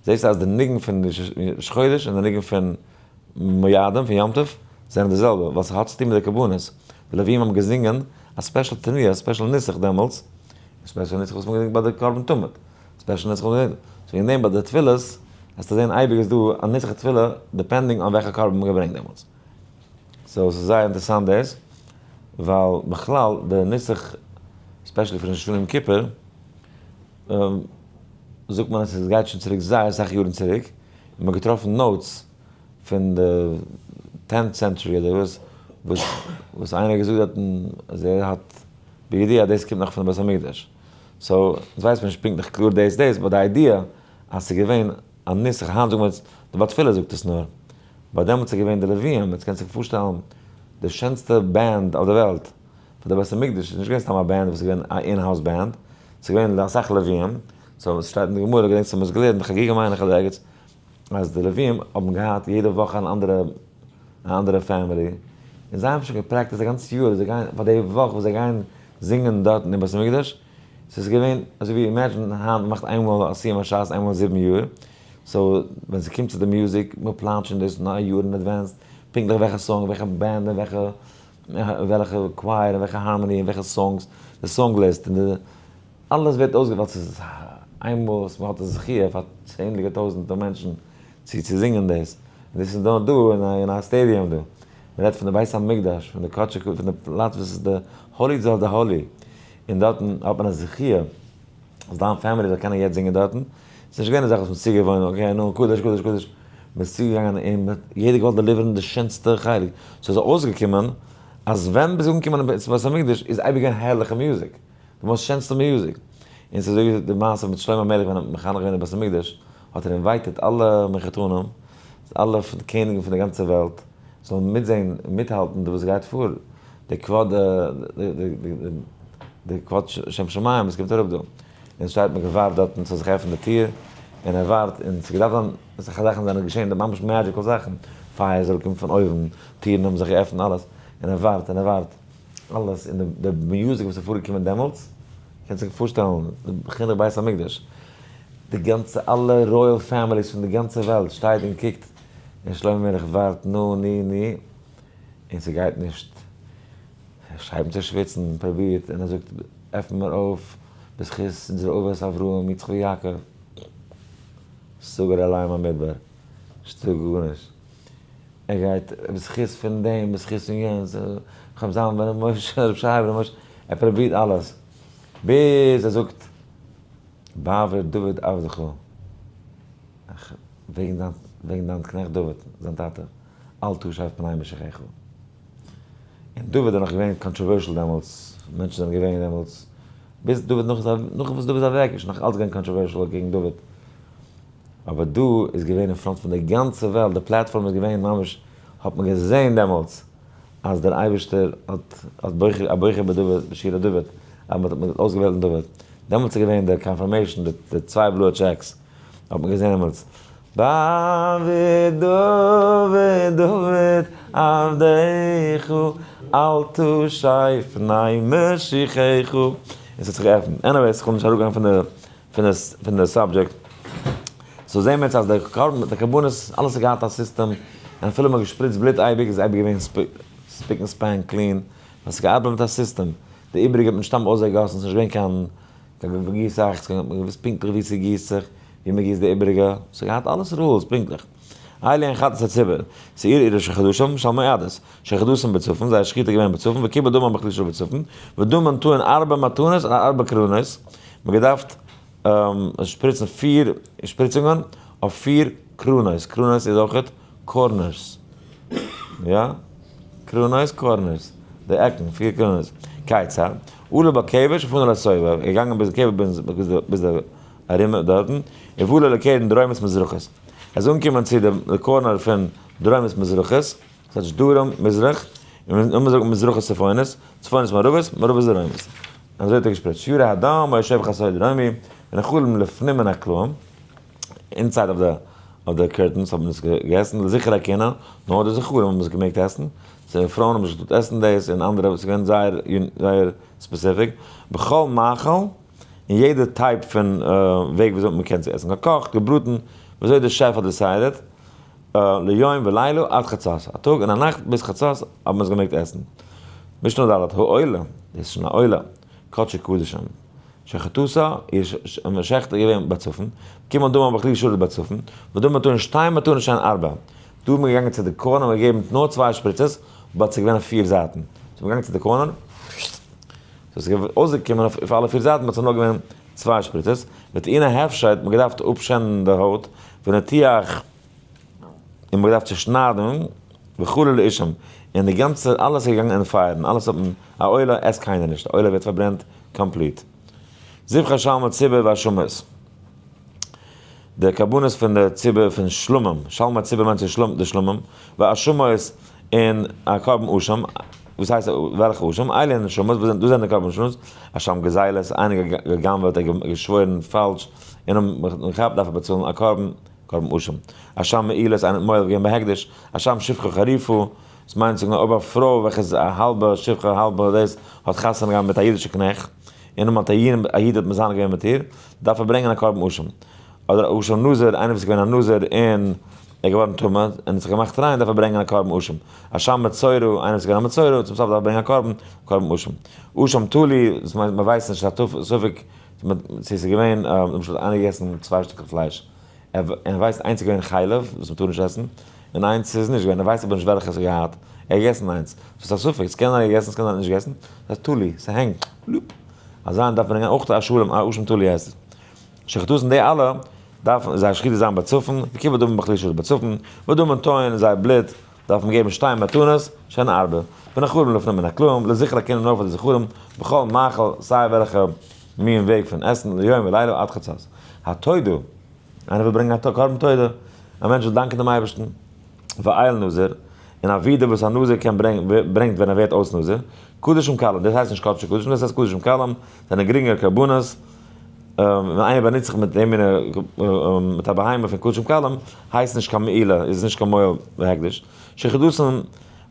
זעסט אז די ניגון פון ראש חודש און די ניגון פון מועדים פון יום טוב זענען די זעלבע, ווייל ס'האט צוטון מיט די קרבנות, די לוויים האבן געזינגען א special תנועה, א special נוסח דעמאלטס, א special נוסח וואס מ'האט געזינגט ביי די קרבן תמיד, special נוסח וואס מ'האט געזינגט, so וועגן דעם ביי די תפילות וועסטו זען אייביג איז דא א נוסח התפילה depending אויף וועלכע קרבן מ'האט געברענגט דעמאלטס. so ס'איז זייער אינטערעסאנט דאס, ווייל בכלל די נוסח specially פון ראש השנה יום כיפור, זאגט מען אז עס גייט שוין צוריק זייער אסאך יארן צוריק, און מ'האט געטראפן notes פון די tenth century אדער וואס, וואס איינער האט געזאגט דארטן אז ער האט בידיעה אז דאס קומט נאך פון די בית המקדש. so אונז ווייסט מען נישט פונקטליך קלאר דאס דאס, but די idea אז ס'איז געווען א נוסח, היינט זאגט מען עס, די בעל תפילה זאגט עס נאר, but דעמאלטס איז געווען די לוויים, יעצט קענסט זיך פארשטעלן די שענסטע band אויף די וועלט, פאר די בית המקדש איז נישט געווען סתם א band וואס איז געווען א in-house band, ס'איז געווען אסאך לוויים, so עס שטייט אין די גמרא, געדענקסט האבן עס געלערנט אין חגיגה מיין איך אדער ערגעץ, אז די לוויים האבן געהאט יעדע וואך אן אנדערע א אנדערע family, און זיי האבן שוין געפרעקטיסט א גאנץ יאר, זיי גייען פאר די וואך וואס זיי גייען זינגען דארטן אין בית המקדש, ס'איז געווען אזוי ווי imagine היינט מ'מאכט איינמאל א סיום הש"ס איינמאל אין 7 יאר, so ווען ס'קומט צו די מוזיק, מ'פלאנט שוין דאס א יאר אין advance, פונקטליך וועלכע song, וועלכע band און וועלכע וועלכע choir און וועלכע harmony און וועלכע songs, די song list און די אלעס ווערט אויסגעוועלט, ס'איז א. איינמאל וואס מען האט די זכיה פאר צענדליגע טויזענטער מענטשן צו צו זינגען דאס, און דאס איז דא דא אין א stadium דא, מען רעדט פון די בית המקדש, פון די קדשי קדשים, פון די פלאץ וואס איז די holy of the holy, און דארטן האט מען א זכיה אז דיין family זאל קענען יעצט זינגען דארטן, ס'איז נישט געווען א זאך וואס מ'איז צוגעוואוינט, okay נו קדוש קדוש קדוש, מ'איז צוגעגאנגען און מ'האט יעדער געוואלט deliver ן די שענסטע חלק, ס'איז אויסגעקומען אז ווען ביסט אנגעקומען צום בית המקדש איז אייביג געווען הערליכע music, די most שענסטע music, און ס'איז אזוי ווי די מעשה מיט שלמה המלך ווען ער האט מחנך געווען די בית המקדש, האט ער invited אלע מחותנים, אלע קעניגן פון די גאנצע וועלט, זאלן מיטזען און מיטהאלטן די וואס גייט פאר, די כבוד די כבוד שם שמים וואס קומט אראפ דא, און שטייט מען געווארט דארטן ס'זאל זיך עפענען די טיר, און ער ווארט, און ס'איז געדארפט זיין אסאך זאכן זענען געשען די ממש magical זאכן, פייער איז אראפגעקומען פון אויבן, טירן האבן זיך געעפנט אלעס, און ער ווארט און ער ווארט, אלעס, און די music וואס איז פארגעקומען דעמאלטס, קענסט זיך פארשטעלן, די חינוך בית המקדש, די גאנצע אלע royal families פון די גאנצע וועלט שטייט און קוקט, און שלמה המלך ווארט נו ני ני, און ס'גייט נישט, ער הייבט אן צו שוויצן, פרובירט, און ער זאגט, עפן מיר אויף, בזכות אונזערע אבות אברהם יצחק ויעקב, סגר עליהם המדבר, נישטא גארנישט, ער גייט, בזכות פון דעם, בזכות פון יענץ, ר' זלמן בן ר' משה, ר' שייע בן ר' משה, ער פרובירט אלעס, ביז ער זאגט, בעבור דוד עבדך. וועגן דיין, וועגן דיין קנעכט דוד, זיין טאטע, אל תשב פני משיחך. און דוד איז נאך געווען controversial דעמאלטס, מענטשן זענען געווען דעמאלטס, ביז דוד נאך זיין, נאך וואס דוד איז אוועק איז שוין נאך אלץ געווען controversial קעגן דוד. אבער דא איז געווען אין front פון די גאנצע וועלט, די platform איז געווען ממש, האט מען געזען דעמאלטס אז דער אייבערשטער האט האט בוחר א בוחר בדוד בשיר לדוד, אז מען האט אויסגעוועלט דוד. דעמאלטס איז געווען די confirmation, די צוויי בלויע checks. האט מען געזען דעמאלטס בעבור דוד דוד עבדך אל תשב פני משיחך און ס'האט זיך געעפנט. anyways כ'וויל נישט אראפגיין פון די פון די פון די subject. so זעהן מיר יעצט אז די קרבן די קרבנות אלעס האט געהאט א סיסטעם און אפילו מ'האט געשפריצט בלוט אייביג איז אייביג געווען spick and span clean ווייל ס'איז געארבעט מיט א סיסטעם. די איבעריגע האט מען נישט סתם אויסגעגאסן ס'איז נישט געווען קיין קיין גיסאכץ, מען האט געוואוסט פונקטליך ווי ס'גיסט זיך, ווי מען גיסט די איבעריגע, ס'האט געהאט אלעס rules פונקטליך. אלו הן חטאות הציבור, שעיר עיר שחדשים, של מועדות, שחדשים בצפון, זייער שחיטה איז געווען בצפון, וקיבל דמן בכלי של בצפון, ודמן טעון ארבע מתנות על ארבע קרנות, מען האט געדארפט שפריצן פיר שפריצונגען אויף פיר קרנות, קרנות איז אויכעט corners, יא? קרנות corners, די עקן, פיר קרנות, כיצד? עלה בכבש ופנה לסובב, ער איז געגאנגען ביז די קבר ביז די ארום דארטן, ובא לקרן דרומית מזרחית, ער איז אנגעקומען צו די corner פון דרומית מזרחית, דאס הייסט דרום מזרח, און לאמיר זאגן מזרחית צפונית, צפונית מערבית, מערבית דרומית. אזוי האט ער געשפריצט, שיורי הדם היה שופך אותו דרומי, ונאכלים לפנים מן הקלעים, inside of the of the curtains האט מען עס געגעסן, לזכר הכהונה, נאר די זכרים האבן עס געמעגט עסן, סאו פרויען האבן נישט געטארט עסן דאס און אנדערע, ס'איז געווען זייער זייער specific, בכל מאכל, אין יעדע type פון וועג וויאזוי מען קען עס עסן, געקאכט, געבראטן, וויאזוי די chef האט decided, ליום ולילה עד חצות, א טאג און א נאכט ביז חצות האט מען עס געמעגט עסן. משנה ד', העולה, דאס איז שוין א עולה, קדשי קדשים. שחטאתה, איר שעכט איז געווען בצפון, קיבל דמה בכלי שרת בצפון, ודמה טעון שתיים מתנות שהן ארבע. דא איז מען געגאנגען צו די corner און געגעבן נאר צוויי שפריצעס, but ס'איז געווען אויף פיר זייטן. ס'איז מען געגאנגען צו די corner, ס'איז אויסגעקומען אויף אלע פיר זייטן, but ס'איז נאר געווען צוויי שפריצעס. וטעונה הפשט האט מען געדארפט אפשענדן די הויט, וניתוח און מ'האט געדארפט צושניידן וכו' לאשם, און די גאנצע אלעס איז געגאנגען אין פייער, און אלעס האט מען, א עולה עסט קיינער נישט, א עולה ווערט פארברענט complete. זבחי שלמי ציבור ואשמות, די קרבנות פון די ציבור פון שלמים, שלמי ציבור מיינט די שלמים, ואשמות און א קרבן אשם, וואס הייסט וועלכע אשם? אלו הן אשמות, וואס זענען דאס זענען די קרבן אשמות, אשם גזילות, איינער גע'גנב'עט, ער געשוואוירן פאלש, און האבן געכאפט דארף ער באצאלן א קרבן. קרבן אשם. אשם מעילות איינער האט מועל געווען בהקדש, אשם שפחה חרופה, דאס מיינט זאגן אויב א פרוי וועלכע איז א האלבע שפחה האלבע דאס האט חתונה געהאט מיט א אידישע קנעכט, און האט א איד האט מזנה געווען מיט איר, דארף ער ברענגען א קרבן אשם. אדער אשם נזיר, איינער וואס איז געווען א נזיר און ער איז געווארן טמא און האט זיך געמאכט ריין דארף ער ברענגען א קרבן אשם. אשם מצורע, איינער וואס איז געווען א מצורע, צום סוף דארף ער ברענגען א קרבן, קרבן אשם. אשם תלוי, דאס מיינט מען ווייסט נישט, ס'איז א ספק. צו ס'איז געווען, למשל איינער געגעסן צוויי שטיקלעך פלייש, ער ווייסט איינס איז געווען חלב וואס מ'טאר נישט עסן, און איינס איז נישט געווען, ער ווייסט אבער נישט וועלכע עס האט געהאט, ער האט געגעסן איינס, ס'איז א ספק, ס'קען זיין ער האט געגעסן ס'קען זיין ער האט נישט געגעסן, ס'איז תלוי, ס'הענגט, לופ, אזא דארף מען אויך א שלום, א אשם תלוי הייסט עס. שחיטות די אלע דארפן זייער שחיטה זיין בצפון, וקיבול דמים בכלי שרת בצפון, ודמים טוין זייער בלוט דארף מען געבן שתי מתנות, שהן ארבע, ונחלים לפנים מן הקלעים, לזכר הכהונה נאר פאר די זכרים, בכל מאכל, סיי וועלכע מין וועג פון עסן, ליום ולילה עד חצות. התודה, איינער וויל ברענגען א קרבן תודה, א מענטש וויל דאנקען דעם אייבערשטן, ואיל נזיר, און א ווידער וואס א נזיר קען ברענגט ווען ער ווערט אויס נזיר, קדשים קלים, דאס הייסט נישט קדשי קדשים, דאס הייסט קדשים קלים, זענען גרינגערע קרבנות, ווען איינער באנוצט זיך מיט דעם מיני, מיט א בהמה פון קדשים קלים, הייסט נישט קיין מעילה, איז נישט קיין מועל בהקדש. שחיטתן, מען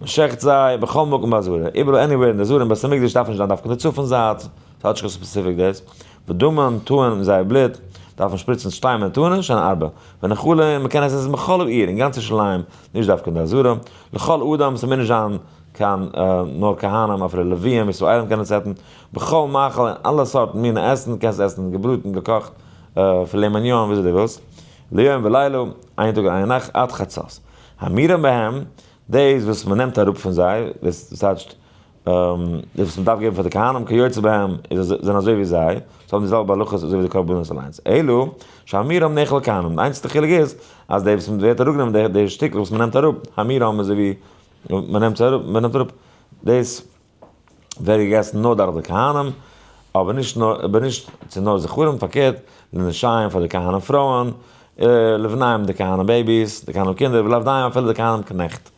שעכט זיי בכל מקום בעזרה, איבעראל anywhere אין די עזרה, אין בית המקדש דארף נישט זיין דווקא אין די צפון זייט, ס'האט נישט קיין specific דאס. ודמן טוען אין זייער בלוט, דארף מען שפריצן שתי מתנות שהן ארבע, ונאכלין, מען קען עס עסן בכל העיר, אין גאנץ ירושלים, נישט דווקא אין די עזרה, לכל אדם, ס'מוז נישט זיין קיין נאר כהנים, אפילו לוויים, ישראלים קענען עס עסן, בכל מאכל, אין אלע סארטן מיני עסן, קענסט עסן געבראטן, געקאכט, filet mignon, וויאזוי דו ווילסט, ליום ולילה, איין טאג און איין נאכט, עד חצות. המורם מהם, דאס וואס מען נעמט אראפ פון זיי, דאס טייטשט, דאס וואס מ'דארף געבן פאר די כהנים כיוצא בהם איז זענען אזוי ווי זיי, זיי האבן די זעלבע הלכות אזוי ווי די קרבנות אליינס, אלא שהמורם נאכל לכהנים, די איינציגסטע חילוק איז אז די וואס ווערט אראפגענומען די שטיקל וואס מ'נעמט אראפ, המורם איז אזוי ווי מ'נעמט אראפ, מ'נעמט אראפ, דאס ווערט געגעסן נאר דורך די כהנים, אבער נישט נאר, אבער נישט צו נאר זכרים, פארקערט, לנשיהם פאר די כהנים פרויען, לבניהם די כהנים babies, די כהנים קינדער, ולעבדיהם אפילו די כהנים קנעכט.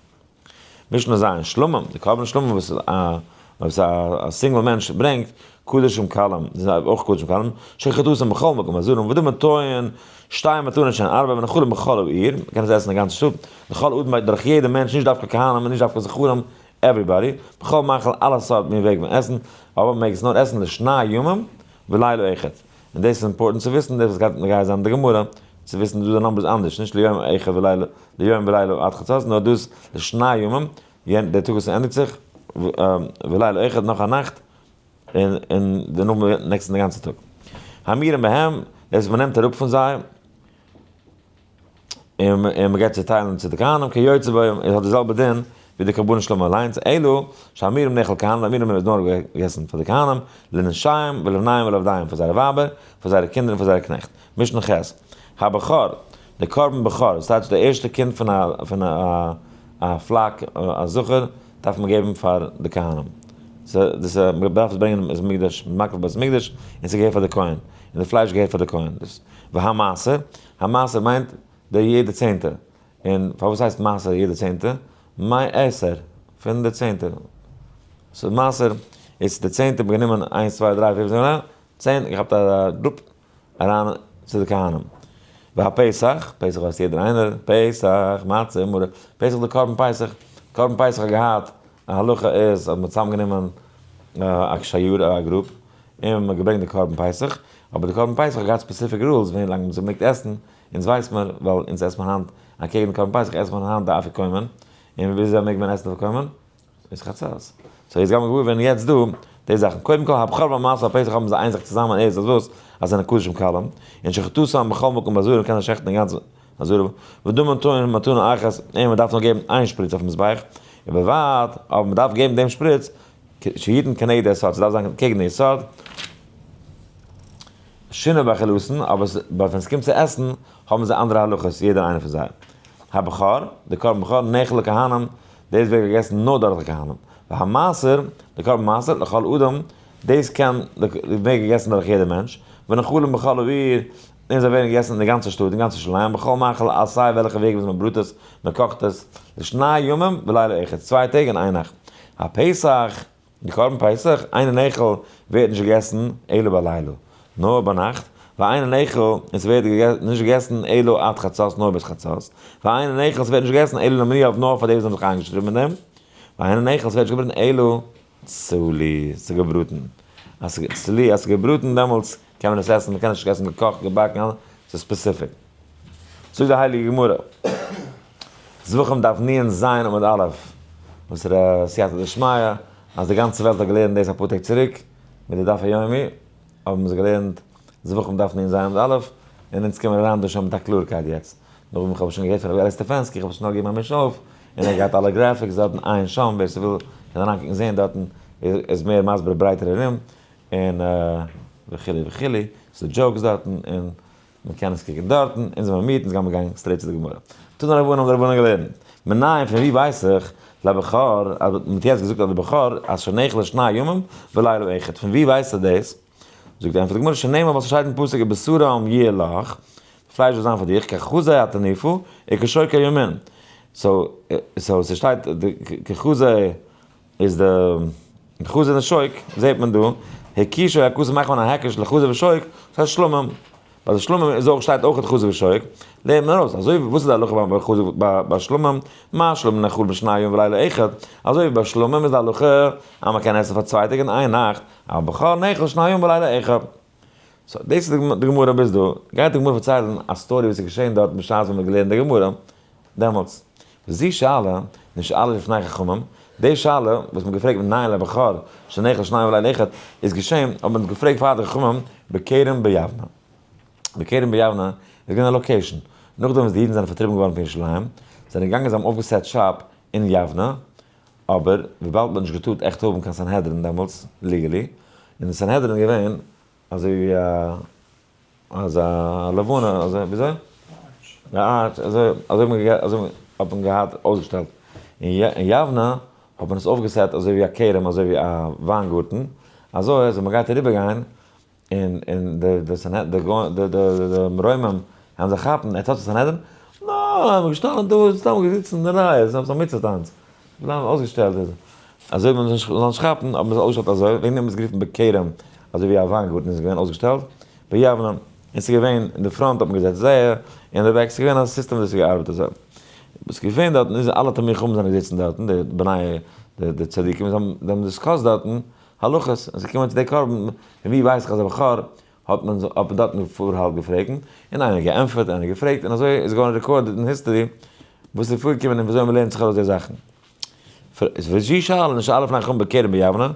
משנה ז', שלמים, די קרבן שלמים וואס א וואס א single מענטש ברענגט, קדשים קלים, זיי זענען אויך קדשים קלים, שחיטתן בכל מקום בעזרה, ודמן טוען, שתי מתנות שהן ארבע ונאכלין בכל העיר, מען קען עס עסן די גאנצע שטאט, לכל אדם דורך יעדע מענטש, נישט דווקא כהנים און נישט דווקא זכרים, everybody, בכל מאכל אלע סארט מין וועג פון עסן, אבער מען מעג עס נאר עסן לשני ימים ולילה אחד. און דאס איז important צו וויסן, דאס וואס גייט נוגע זיין אין די גמרא, צו וויסן דא די number איז אנדערש, נישט ליום אחד ולילה, ליום ולילה עד חצות, נאר דאס לשני ימים, יענ דער טאג וואס ענדיגט זיך, ולילה אחד נאך א נאכט, און און דערנאך נעקסטן די גאנצע טאג. המורם מהם, דאס וואס מען נעמט אראפ פון זיי, און מען גייט צוטיילן צו די כהנים כיוצא בו, עס האט די זעלבע דין ווי די קרבנות שלמים אליינס, אלא שהמורם נאכל לכהנים, די המורם איז נאר געגעסן פאר די כהנים, לנשיהם ולבניהם ולעבדיהם, פאר זייערע ווייבער, פאר זייערע קינדער און פאר זייערע קנעכט. משנה ח', הבכור, די קרבן בכור, דאס טייטש די ערשטע קינד פון א פון א flock, א זכר, דארף מען געבן פאר די כהנים. דאס מען דארף עס ברענגען אין בית המקדש, מקריב בית המקדש, און ס'געהערט פאר די כהן, און די פלייש געהערט פאר די כהן. והמעשר, המעשר מיינט די יעדע צענטע, און פארוואס הייסט מעשר יעדע צענטע? מעשר, פון די צענטע, so מעשר איז די צענטע, מ'האט גענומען איינס צוויי דריי פיר פינף צען, געכאפט א דרופ אריין צו די כהנים. והפסח, פסח ווייסט יעדער איינער, פסח, מצה, מרור, פסח די קרבן פסח, קרבן פסח האט געהאט א הלכה איז אז מ'האט צוזאמגענומען א שיירה א group, און מ'האט געברענגט די קרבן פסח, אבער די קרבן פסח האט געהאט specific rules ווי לאנג מ'האט געמעגט עסן, אונז ווייס מיר, ווייל אונז עסט מען היינט אקעגן די קרבן פסח עסט מען היינט די אפיקומן, און וויאזוי מעג מען עסן אפיקומן? איז חצות. so יעצט גיימיר געוואר ווערן יעצט דא די זאכן. קודם כל הבכור והמעשר והפסח האבן זיי איין זאך צוזאמען איז אז וואס? אז זענען קדשים קלים, און שחיטתן בכל מקום בעזרה מ'קען זיי שעכטן אין גאנץ עזרה, ודמן טעון מתנה אחת, און מ'דארף נאר געבן איין שפריץ אויפן מזבח, ובלבד, אבער מ'דארף געבן דעם שפריץ, שיתן כנגד היסוד, ס'דארף זיין קעגן די יסוד, שינה באכילתן, אבער ווען ס'קומט צו עסן, האבן זיי אנדערע הלכות, יעדער איינער פון זיי. הבכור, די קרבן בכור, נאכל לכהנים, דאס ווערט געגעסן נאר דורך די כהנים. והמעשר, די קרבן מעשר, לכל אדם, דאס קען ווערט געגעסן דורך יעדער מענטש, ונאכלים בכל העיר, און זיי ווערן געגעסן אין די גאנצע שטאט, אין גאנץ ירושלים, בכל מאכל, אז סיי וועלכע וועג וואס מען בראט עס, מען קאכט עס, לשני ימים ולילה אחד, צוויי טעג און איין נאכט. הפסח, די קרבן פסח, אינו נאכל, ווערט נישט געגעסן אלא בלילה, נאר ביינאכט, ואינו נאכל, און ס'ווערט נישט געגעסן אלא עד חצות, נאר ביז חצות, ואינו נאכל, ס'ווערט נישט געגעסן אלא למנויו, נאר פאר די וואס האבן זיך איינגעשריבן אין דעם, ואינו נאכל, ס'ווערט נישט געבראטן אלא צלי, ס'איז געבראטן. אז ס'איז צלי, אז ס'איז געבראטן דעמאלטס קען מען עס עסן, מ'קען עס נישט עסן געקאכט, געבאקן, ס'איז specific. זאגט די הייליגע גמרא, זבחים דף נ"ז עמוד א', וואס איז א סייעתא דשמיא, אז די גאנצע וועלט האט געלערנט דאס אפאר טעג צוריק, מיט די דף היומי, האבן זיי געלערנט. זבחים דף נ ז עמוד א', און אונז קומען אריין דא שוין מיט א קלארקייט יעצט. נאכדעם איך האב שוין געהערט פון רבי אלי' סטעפענסקי, איך האב שנעל געגעבן א מיש אויף, און ער האט געהאט אלע graphics דארטן עיין שם, ווער ס'וויל קען אריינקוקן זעהן דארטן, איז מער מסביר ברייטער ארום, און וכו' וכו', ס'דא jokes דארטן, און מ'קען עס קוקן דארטן, אונז זעמיר מיט, אונז גיימיר גיין straight צו די גמרא. תנו רבנן האבן די רבנן געלערנט, מנין פון ווי ווייס איך, לבכור, אז מ'האט יעצט געזאגט אז די בכור, אז שנאכל שני ימים ולילה אחד, פון ווי ווייסטו דאס? זאגט ענטפערט די גמרא, שנאמר וואס ס'שטייט אין פסוק ובשרם יהיה לך, די פלייש זאל זיין פאר דיך, כחזה התנופה, וכשוק הימין. so, so ס'שטייט כחזה איז די חזה און שוק זעט מען דא, הקישו הכסף מאכט מען א היקש לחזה ושוק, דאס הייסט שלמים, ביי די שלמים איז אויך שטייט אויך חזה ושוק, לערנט מען ארויס, אזוי ווי וואס איז די הלכה ביי חזה ביי שלמים, מה שלמים נאכל בשני יום ולילה אחד, אזוי ווי ביי שלמים איז די הלכה אז מען קען עסן פאר 2 טעג און איין נאכט, אבל בכור נאכל שני יום ולילה אחד. so דאס איז די גמרא ביז דא, גייט די גמרא פארציילן א story וואס איז געשען דארט בשעת ווען מען האט געלערנט די גמרא, דעמאלטס. וזו שאלה, נשאלה לפני חכמים, די שאלה וואס מ'האט געפרעגט מנין לבכור שנאכל שניים ולילה אחד, איז געשען, האט מען געפרעגט פאר די חכמים, בכרם ביבנה. בכרם ביבנה איז געווען א location. נאכדעם וואס די אידן זענען פארטריבן געווארן פון ירושלים, זענען געגאנגען זיי האבן אויפגע set shop אין יבנה, אבער וויבאלד מ'האט נישט געטארט עכט האבן קיין סנהדרין דעמאלטס, legally, און די סנהדרין איז געווען אזוי ווי א אזא לבנה, אזוי, וויאזוי? א arch, אזוי, אזוי האט מען געהאט, אזוי האט מען געהאט אויסגעשטעלט. אין יבנה האט מען עס אויפגע set אזוי ווי א כרם, אזוי ווי א וויינגארטן, אזוי אז ווען מען גייט אריבערגיין, און און די די סנהדרין, די גוים, די די די רוימים וועלן זיך כאפן, עטס האט א סנהדרין? נא, מ'איז געשטאנען דא, סתם געזיצן אין די רייע, ס'איז א מצוה טאנץ. בלייבן אויסגעשטעלט איז אזוי ווי מען זאל נישט כאפן האט מען עס אויסגעשטעלט אזוי, וועגן דעם האט מען עס גערופן בכרם, אזוי ווי א וויינגארטן איז געווען אויסגעשטעלט, ביבנה, און ס'איז געווען אין די front האט מען געזעצט זייער, אין די back, ס'איז געווען א סיסטעם ווי עס האט געארבעט אזוי. וואס איז געווען דארטן איז אלע תלמידי חכמים זענען געזיצן דארטן, די בני די צדיקים, זיי האבן discussed דארטן הלכות, און ס'איז געקומען צו די קרבן, פון ווי ווייס איך אז א בכור האט מען האט מען דארטן פארהאלט געפרעגט, און איינער געענטפערט, איינער געפרעגט, און אזוי איז געווארן recorded אין history וואס איז פארגעקומען און וויאזוי מען לערנט זיך ארויס די זאכן. וזו שאלה נשאלה לפני חכמים בכרם ביבנה,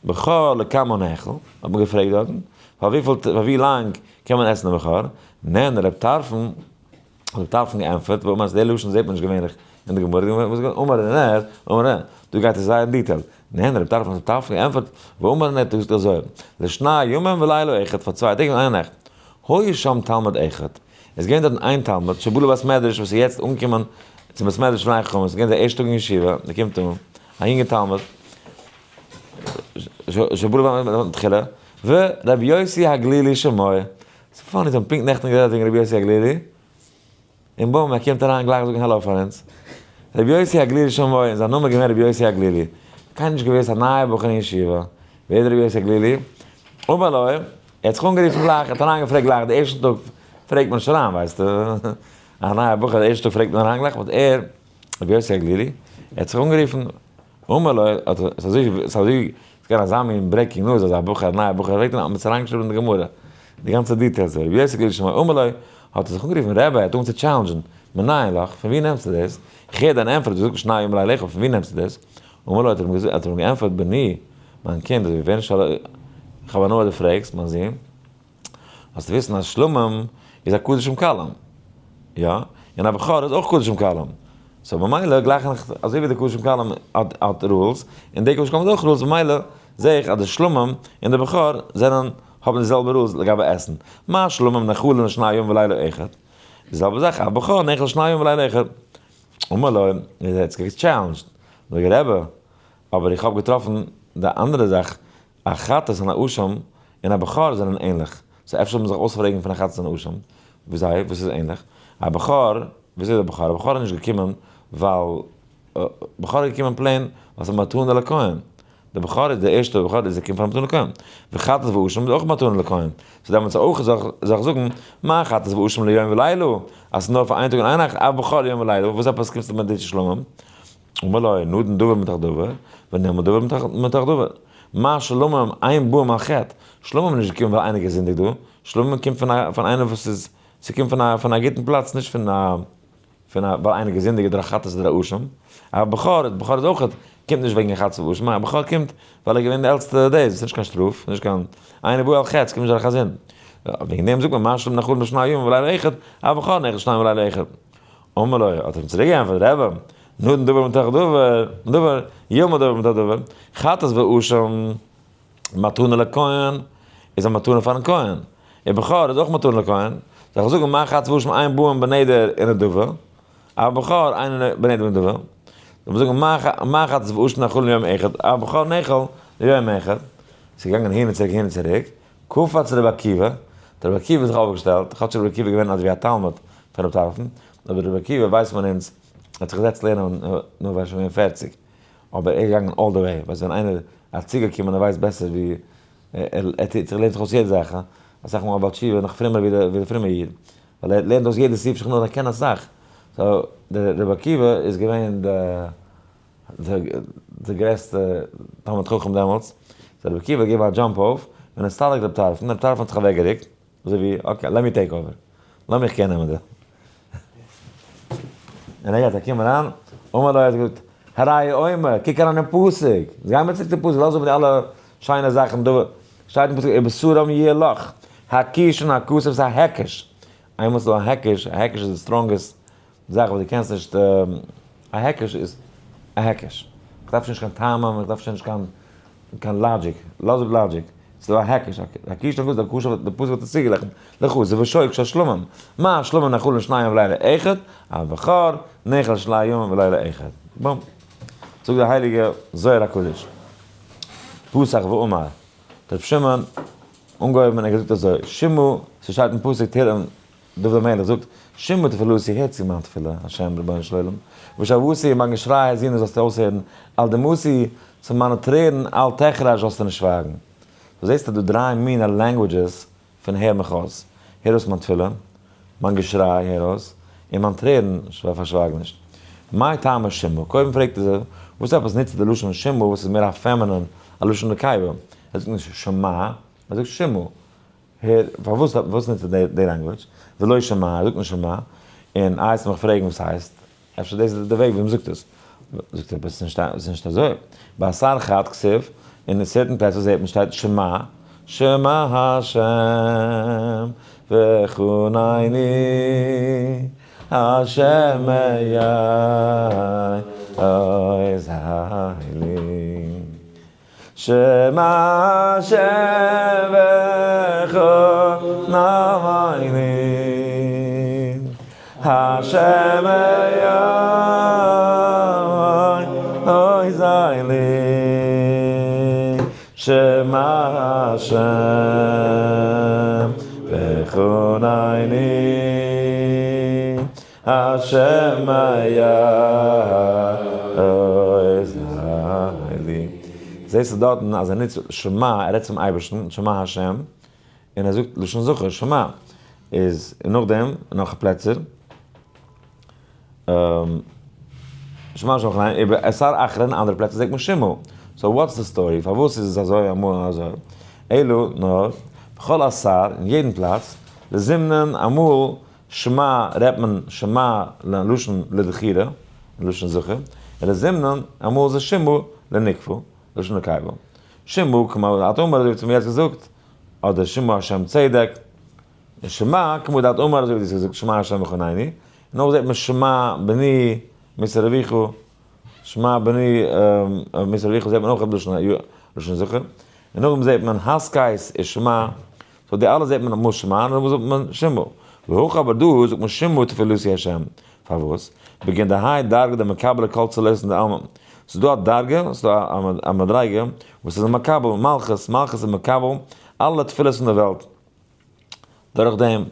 בכור לכמה נאכל, האט מען געפרעגט דארטן, פאר וויפיל פאר ווי לאנג קען מען עסן די בכור, נענה רב טרפון, האט רב טרפון געענטפערט, ואמר אז די לשון זעט מען נישט געווענליך אין די גמרא, אמר נער, אמר נער, דא גייט עס זייער detailed, נענה רב טרפון האט רב טרפון געענטפערט, ואמר נער האט געזאגט אזוי, לשני ימים ולילה אחד, פאר 2 טעג און איין נאכט, היה שם תלמיד אחד, עס איז געווען דארטן איין תלמיד, שבא לבית מדרש וואס איז יעצט אנגעקומען צום בית מדרש לפני חכמים, עס איז געווען זיין ערשטע טאג אין ישיבה, ער קומט אן, א יונגער תלמיד, שבא לבית מדרש תחילה, ורבי יוסי הגלילי שמו, ס'איז funny, זיי האבן פונקט נעכטן גערעדט וועגן רבי יוסי הגלילי, און boom, ער קומט אריין גלייך זאגן העלא פאר אונז. רבי יוסי הגלילי שמו, און זיין נאמען איז געווען רבי יוסי הגלילי. קיינער נישט געוואוסט, א נייער בחור אין ישיבה. ווער איז רבי יוסי הגלילי? אמר לו, ער האט זיך אנגערופן גלייך, ער האט אריינגעפרעגט גלייך, די ערשטע טאג פרעגט מען נישט אריין, ווייסטו. א נייער בחור, די ערשטע טאג פרעגט מען אריין גלייך, but ער, רבי יוסי הגלילי, ער האט זיך אנגערופן, אמר לו, האט ער, ס'איז אזוי, ס'איז אזוי, ס'איז געווען אזא מין breaking news אז א בחור, א נייער בחור פרעגט אריין, האט מען עס אריינגעשריבן אין די גמרא, די גאנצע details, רבי יוסי הגלילי שמו, אמר לו, האט ער זיך אנגערופן, רבי, ער האט אנגעהויבן צו challenge ן, מנין לך, פון ווי נעמסטו דאס? איך הער דיין ענטפער, דו זאגסט שני ימים ולילה אחד, פון ווי נעמסטו דאס? אמר לו, האט ער אים געזאגט, האט ער אים געענטפערט, בני, מיין קינד, אזוי ווי ווען שאלה, איך האב הנאה דו פרעגסט, מיין זון, זאלסטו וויסן אז שלמים איז א קדשים קלים, יא, און א בכור איז אויך קדשים קלים, so במילא גלייך איך, אזוי ווי די קדשים קלים האט האט rules, און די קדשים קלים האט אויך rules, במילא זע איך אז די שלמים און די בכור זענען, האבן די זעלבע rules לגבי עסן. מה שלמים נאכלין שני יום ולילה אחד. די זעלבע זאך, א בכור נאכל שני יום ולילה אחד. אמר לו, ער האט זיך גע challenge ט, זאג רבי, אבער איך האב געטראפן די אנדערע זאך, א חטאת און א אשם און א בכור זענען ענליך, so אפשר זאל מען זיך אויספרעגן פון א חטאת און אשם, ווי זיי, וואס איז ענליך? א בכור, וויאזוי איז א בכור? א בכור איז נישט געקומען ווייל, בכור איז געקומען plain ווייל ס'איז מתנה לכהן, די בכור איז די ערשטע בכור איז געקומען פאר מתנה לכהן, וחטאת ואשם איז אויך מתנה לכהן, so דעמאלטס אויך זאל איך זאגן, מה חטאת ואשם ליום ולילה, אז ס'איז נאר פאר איין טאג און איין נאכט, אף בכור ליום ולילה, וואס עפעס קומסטו מיט די שלמים? אמר לו, נדון דבר מתוך דבר, ונאמר דבר מתוך דבר. מה שלמים אין באים על חטא, שלמים איז נישט געקומען ווייל איינער געזינדיגט דא, שלמים קומט פון א פון איינער וואס איז, ס'קומט פון א פון א גוטן פלאץ, נישט פון א פון א ווייל איינער געזינדיגט אדער א חטאת אדער א אשם. א בכור, בכור איז אויך, קומט נישט וועגן חטאת ואשם, א בכור קומט ווייל ער איז געווען די עלטסטע דאס, דאס איז נישט קיין שטראף, נישט קיין, אינו בא על חטא, ס'קומט נישט דורך א זינד. וועגן דעם זאגט מען מה שלום נאכל בשני ימים ולילה אחד, אבל בכור נאכל שניים ולילה אחד. אמר לו, האט ער אים צוריק געענטפערט, רבי, נדון דבר מתוך דבר, דבר, ילמד דבר מתוך דבר, חטאת ואשם מתנה לכהן, איז א מתנה פארן כהן, און בכור איז אויך מתנה לכהן, זאל איך זאגן מה חטאת ואשם אין באים בנדר ונדבה, אבל בכור אין בנדר ונדבה, זאל מען זאגן מה חטאת ואשם נאכל ליום אחד, אבל בכור נאכל ליום אחד, ס'איז געגאנגען הין און צוריק הין און צוריק, קפץ רבי עקיבא, דער רבי עקיבא האט זיך אויפגעשטעלט, כאטש רבי עקיבא איז געווען אזויווי א תלמיד פון רבי טרפון, אבער רבי עקיבא ווייסט מען אונז, האט זיך געזעצט לערנען נאר ווען ער איז שוין געווען 40, אבער ער איז געגאנגען all the way, ווייסט ווען איינער האט צוגעקומען ער ווייסט בעסער ווי, ער טוט זיך לערנט זיך אויס יעדע זאך, אסאך מאל א בעל תשובה נאך פרומער ווי די פרומע איד, ווייל ער לערנט אויס יעדע סעיף שולחן ערוך ער קען אסאך, so דער רבי עקיבא איז געווען די. די גרעסטע תלמיד חכם דעמאלטס, so רבי עקיבא געבן א jump אויף, ווען עס סטאלעקט רבי טרפון, רבי טרפון האט זיך אוועק געריקט, אזוי ווי okay let me take over, לאמיך care נעמען דא. און ער גייט א קום אריין, אמר לו, ער האט געזאגט, הרי אומר, קוק אריין אין פסוק, גיי מיר צוריק צום פסוק, לאז אפ די אלע שיינע זאכן דא, שטייט אין פסוק, ובשרם יהיה לך, הקישון הכתוב איז א היקש, איינמאל ס'איז דא א היקש, א היקש איז די strongest זאך וואס דו קענסט נישט, א היקש איז א היקש. איך דארף שוין נישט קיין טעמים, איך דארף שוין נישט קיין קיין logic, לאז אפ logic. ס'איז דא א היקש, הקיש נאך וואס דער קשיא די פסוק האט עס צוגעגליכן, לכו זה ושוק של שלמים, מה שלמים נאכלין שניים ולילה אחד, אבל בכור נאכל שני ימים ולילה אחד. בום. זאגט דער הייליגער זוהר הקדוש. פתח ואמר, ר' שמעון אנגעהויבן און ער געזאגט אזוי, שמעו, ס'שטייט אין פסוק תהילים, דוד המלך זאגט, שמעה תפלתי, הער צו מיין תפילה, השם רבונו של עולם, ושועתי, מיין געשריי האזינו זאלסטו אויסהערן, אל דמעתי, צו מיינע טרערן, אל תחרש זאלסטו נישט שווייגן. דו זעסט אז דא דריי מינע languages פון הער מיך אויס, הער אויס מיין תפילה, מיין געשריי הער אויס, און מיין טרערן פארשווייג נישט. מאי טעמא שמעה? קודם פרעגט ער זיך, וואס עפעס נוצט ער די לשון שמעה וואס איז מער א feminine, א לשון נקבה? ער זאגט נישט שמע, ער זאגט שמעה. הער, פארוואס וואס נוצט ער די language? ולא שמע, ער זאגט נישט שמע, און איי וועסט מיך פרעגן וואס הייסט? אפשר דאס איז די וועג ווי מ'זאגט עס. זאגט ער, אבער ס'איז נישט אזוי. באתר חד כתיב, אין certain פלעצער זעט מען שטייט שמע, שמע השם וחנני השם עוז לי. שמע השם וחנני השם עוז לי. שמע השם וחנני השם עוז לי. זעסטו דארטן אז ער נוצט שמע, ער רעדט צום אייבערשטן, שמע השם, און ער זאגט לשון זכר, שמע, איז, און נאכדעם, נאך פלעצער, שמע השם וחנני, איבער אתר אחר אין אנדערע פלעצער זאגט מען שמעו. so what's the story? פארוואס איז עס אזוי אמאל און אזוי? אלא נאר, בכל אתר, אין יעדן פלאץ, לזימנין אמאל שמע רעדט מען שמע לשון לדכירה, לשון זכר, און לזימנין אמאל איז עס שמעו לנקבה, לשון נקבה. שמעו כמו דאת אמר אזוי ווי צום יעצט געזאגט, אדער שמעו השם צדק, און שמע כמו דאת אמר אזוי ווי דו האסט געזאגט שמע השם וחנני, און אויך זעט מען שמע בני מוסר אביך, שמע בני מוסר אביך זעט מען אויך לשון זכר, און נאכדעם זעט מען הסכת ושמע. so די אלע זעט מען אמאל שמע און אמאל זאגט מען שמעו. והכא אבער דא זאגט מען שמעו תפלתי השם. פארוואס? בגין דהאי דרגא דמקבלא כל צלותין דעלמא. ס'איז דא א דרגה, ס'איז דא א מדריגה וואס איז מקבל מלכות, מלכות איז מקבל אלע תפילות פון די וועלט. דורך דעם,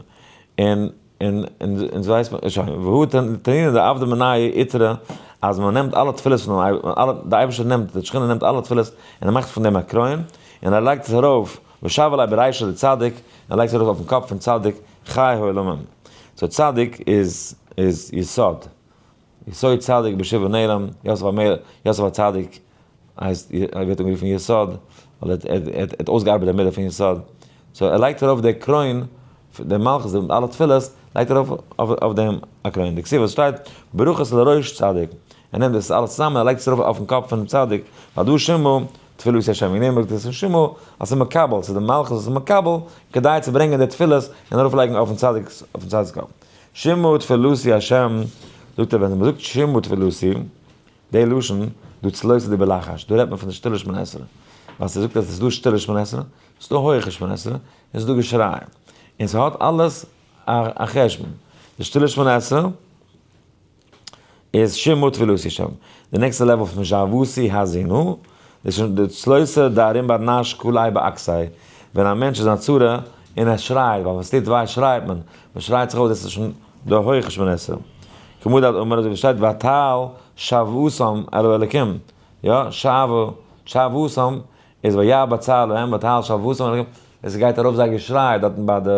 און און אונז ווייסט מען שוין, והוא תנינא דעבדא מנייהו עיטרא, אז מען נעמט אלע תפילות פון אלע, די אייבערשטער נעמט, די שכינה נעמט אלע תפילות און ער מאכט פון דעם א קרוין, און ער לייגט עס ארויף, ושב עלי ברישא דצדיק, ער לייגט עס ארויף אויפן קאפ פון צדיק, חי העולמים. so צדיק איז איז יסוד. יסוד צדיק בשבעה נעלם, יוסף המלך, יוסף הצדיק הייסט, ער ווערט אנגערופן יסוד, ווייל ער האט אויסגעארבעט די מידה פון יסוד. so ער לייגט ארויף די קרוין, די מלכות, די אלע תפילות, לייגט ער ארויף אויף דעם א קרוין. דכתיב וואס שטייט, ברכות לראש צדיק. ער נעמט דאס אלעס צוזאמען, ער לייגט עס ארויף אויפן קאפ פונעם צדיק, ווייל דא שמעו. תפילתי השם, וועגן דעם זאגט עס אין שמעו אז ס'איז מקבל, ס'איז די מלכות וואס איז מקבל כדי צו ברענגען די תפילות און ארויפלייגן אויפן צדיק'ס אויפן צדיק'ס קאפ. שמעו תפילתי השם, זאגט ער ווען מ'זאגט שמעו תפילתי, די לשון דא צלותא דבלחש, דא רעדט מען פון די שטילע שמונה עשרה, ווייל ס'זאגט אז ס'איז דא שטילע שמונה עשרה, ס'איז דא הויעכע שמונה עשרה, און ס'איז דא געשריי, און ס'האט אלעס א חשבון, די שטילע שמונה עשרה איז שמעו תפילתי שם, די נעקסטע level פון שועתי האזינו, דאס איז די צלותא דארום בר נש כולי באקסיי, ווען א מענטש איז אין א צרה און ער שרייט, ווייל ווען ס'טוט וויי שרייט מען, מען שרייט זיך אויס, דאס איז שוין די הויכע שמונה עשרה. כמו דאת אמר אזוי ווי שטייט ותעל שועתם אל האלקים, יא, שועה, שועתם איז וירא בצר להם ותעל שועתם אל האלקים, עס גייט ארויף זייער געשריי דארטן ביי די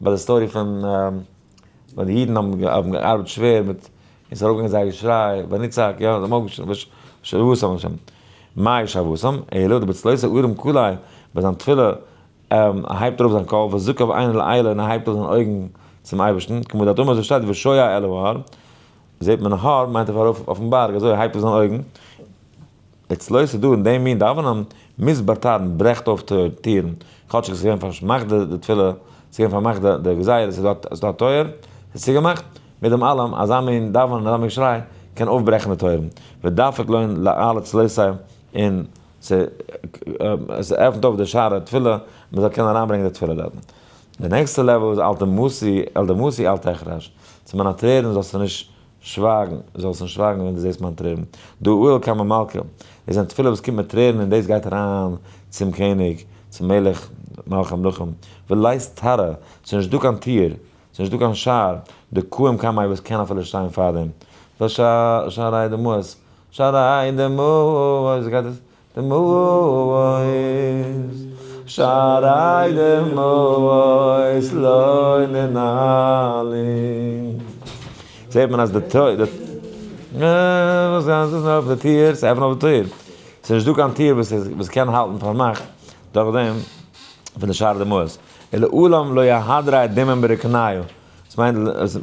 ביי די story פון ווען די אידן האבן געארבעט שווער מיט און ס'איז ארויפגעגאנגען זייער געשריי ונצעק, יא, זיי האבן אויך שועתם השם, מאי שועתם, אלא דבצלותא ארם כולי, ביי זיין תפילה הייבט ער אויף זיין קול, וזקף עיניה לעילא און ער הייבט אויף זיין אויגן צום אייבערשטן, כמו דאת אמר אזוי שטייט ושועה אל ההר, זעט מען הר מיינט ער ארויף אויפן בארג, אזוי הייבט אויף זיין אויגן. אצלו ס'איז דא אין דעם מין דאווענען, מוז באטארן, ברעכט אויף טירן, כאטשיג ס'איז געווען פארמאכט די תפילה, ס'איז געווען פארמאכט די גזירה, ס'איז דא א טויער, ס'איז צוגעמאכט, מיט דעם אלעם, אזא מין דאווענען, אזא מין געשריי, קען אויפברעכן די טויערן, ודפק לון לאלע צלותי', און ס'עפנט אויף די שערי התפילה, מ'זאל קענען אריינברענגען די תפילה דארטן. די נעקסטע level איז אל דמעתי, אל דמעתי אל תחרש, צו מיינע טרערן זאלסטו נישט שווייגן, זאלסט נישט שווייגן ווען דו זעסט מיין טרערן. דאאיל קמי מלכא, דאס זענען תפילות וואס קומט מיט טרערן און דאס גייט אריין צום קעניג, צום מלך מלכי המלכים. ולית תרעא, ס'איז נישט דא קיין טיר, ס'איז נישט דא קיין שער, דקאים קמיה וואס קען אפילו שטיין פאר דעם. ושערי דמעות, שערי דמעות, ווי גייט עס? דמעות, שערי דמעות לא ננעלים. זעט מען אז די טוי די וואס איז אויף די טיר, ס'עפנט אויף די טיר. ס'איז נישט דא קיין טיר וואס איז וואס קען האלטן פארמאכט דורך דעם פון די שערי דמעות. ולעולם לא יהדרי דמעון ברקניו. דאס מיינט אז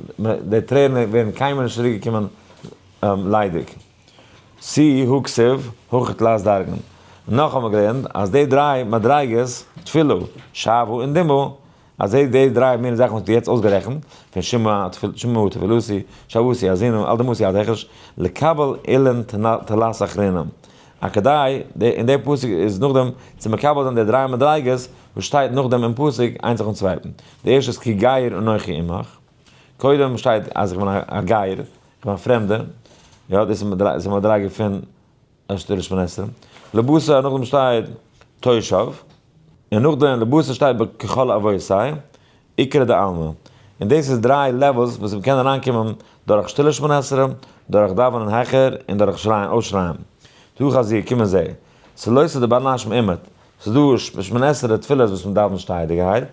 די טרערן ווערן קיינמאל נישט צוריק געקומען ליידיג. סי הא כתיב, הכא תלת דרגין. נאך האבן מיר געלערנט אז די דריי מדריגות, תפילה, שועה און דמעה, אז די די דריי מיני זאכן וואס דו יעצט אויסגערעכנט, פון שמע שמע תפילתי, שועתי האזינו, אל דמעתי אל תחרש, לקבל אילן תלת אחרינא. א כדי, און די פסוק איז נאכדעם צו מקבל זיין די דריי מדריגות וואס שטייט נאכדעם אין פסוק איינס נאכן צווייטן. די ערשטע איז כי גר אנכי עמך. קודם שטייט אז איך בין א גר, איך בין א פרעמדער, יא דאס איז א מדריגה פון אשתדל שמונה עשרה, לבשר נאכדעם שטייט תושב, און נאכדעם לבשר שטייט ככל אבותי, עיקרא דעלמא, און דאס איז דריי levels וואס מ'קען אריינקומען דורך שטילע שמונה עשרה, דורך דאווענען העכער, און דורך שרייען אויסשרייען. תא חזי, קום און זע. צלותא דבר נש מעומד, ס'איז דא שמונה עשרה תפילות וואס מ'דאווענט שטייעדיגערהייט,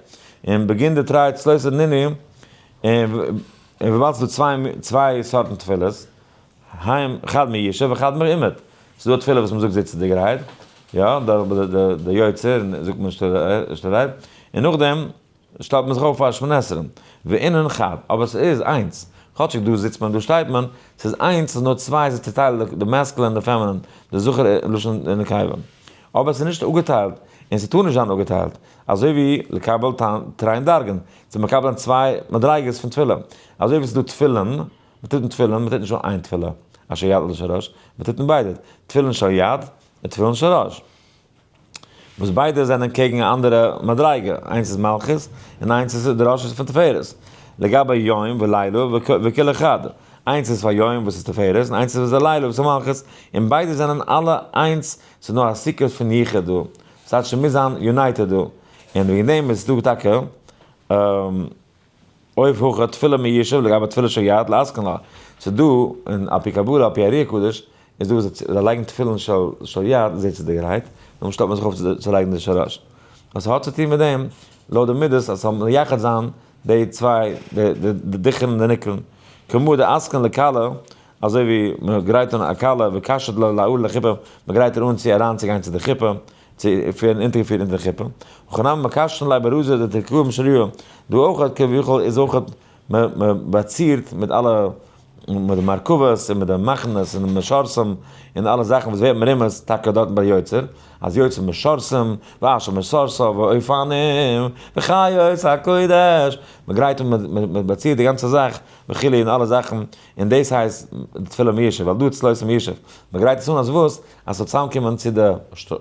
און בגין דתרי צלותא נינהו, און וויבאלד ס'איז דא צוויי סארטן תפילות, הם חד מיושב וחד מעומד, ס'איז דא א תפילה וואס מ'זאגט זיצעדיגערהייט, יא, די יוצר זאגט מען שטילערהייט, און נאכדעם שטעלט מען זיך אויף פאר שמונה עשרה, ואינון חד, אבער ס'איז איינס, כאטשיג דא זיצט מען דא שטייט מען, ס'איז איינס, ס'איז נאר צוויי, ס'איז צוטיילט די masculine און די feminine, די זכר לשון און נקבה. אבער ס'איז נישט אפגעטיילט, און ס'טאר נישט זיין אפגעטיילט, אזוי ווי לקבל תרין דרגין, צו מקבל זיין צוויי מדריגות פון תפילה, אזוי ווי ס'איז דא תפילין, מ'טוט אין תפילין, מ'טוט נישט נאר איין תפילה, אשר יד אשר ראש, מ'טוט אין ביידע, תפילין של יד און תפילין של ראש. וואס ביידע זענען קעגן א אנדערע מדריגה, איינס איז מלכות און איינס איז די ראש איז פון תפארת, לגבי יום ולילה וכולא חד, איינס איז פאר יום וואס איז תפארת און איינס איז פאר לילה וואס איז מלכות, און ביידע זענען אלע איינס, ס'איז נאר א secret פון יחוד דא, ס'טייטש ס'מוז זיין united דא, און וועגן דעם איז דא טאקע. אויב הכא תפילה מיושב לגבי תפילה של יד לאתקין לה, ס'איז דא אין על פי קבלה על פי ארי הקדוש איז דא וואס זיי לייגן תפילין של יד זיצעדיגערהייט, נאכדעם שטעלט מען זיך אויף צו לייגן די של ראש. נאר ס'האט צו טון מיט דעם לויט די מידות אז ס'זאל מייחד זיין די צוויי די דכרין און די נקרין. כמו דאתקין לכלה אזוי ווי מ'גרייט אן א כלה וקשט לה לאור לחופה מ'גרייט איר אן צו אריינצוגיין צו די חופה, צו ווערן אונטערגעפירט אונטער די חופה, הכא נמי מקשטין ליה ברזא דתרקוה משריעא, דא אויך כביכול איז אויך מען באצירט מיט אלע מיט די מרכבות און מיט די מחנות און די משרתים און אלע זאכן וואס ווערט מרומז טאקע דארטן ביי יוצר, אז יוצר משרתים ואשר משרתיו ואופנים וחיות הקודש, מען גרייט און מען באצירט די גאנצע זאך וכו' און אלע זאכן, און דאס הייסט תפילה מיושב, ווייל דא איז צלותא מיושב, מען גרייט עס אן אז וואס? אז ס'זאל צוזאמקומען צו די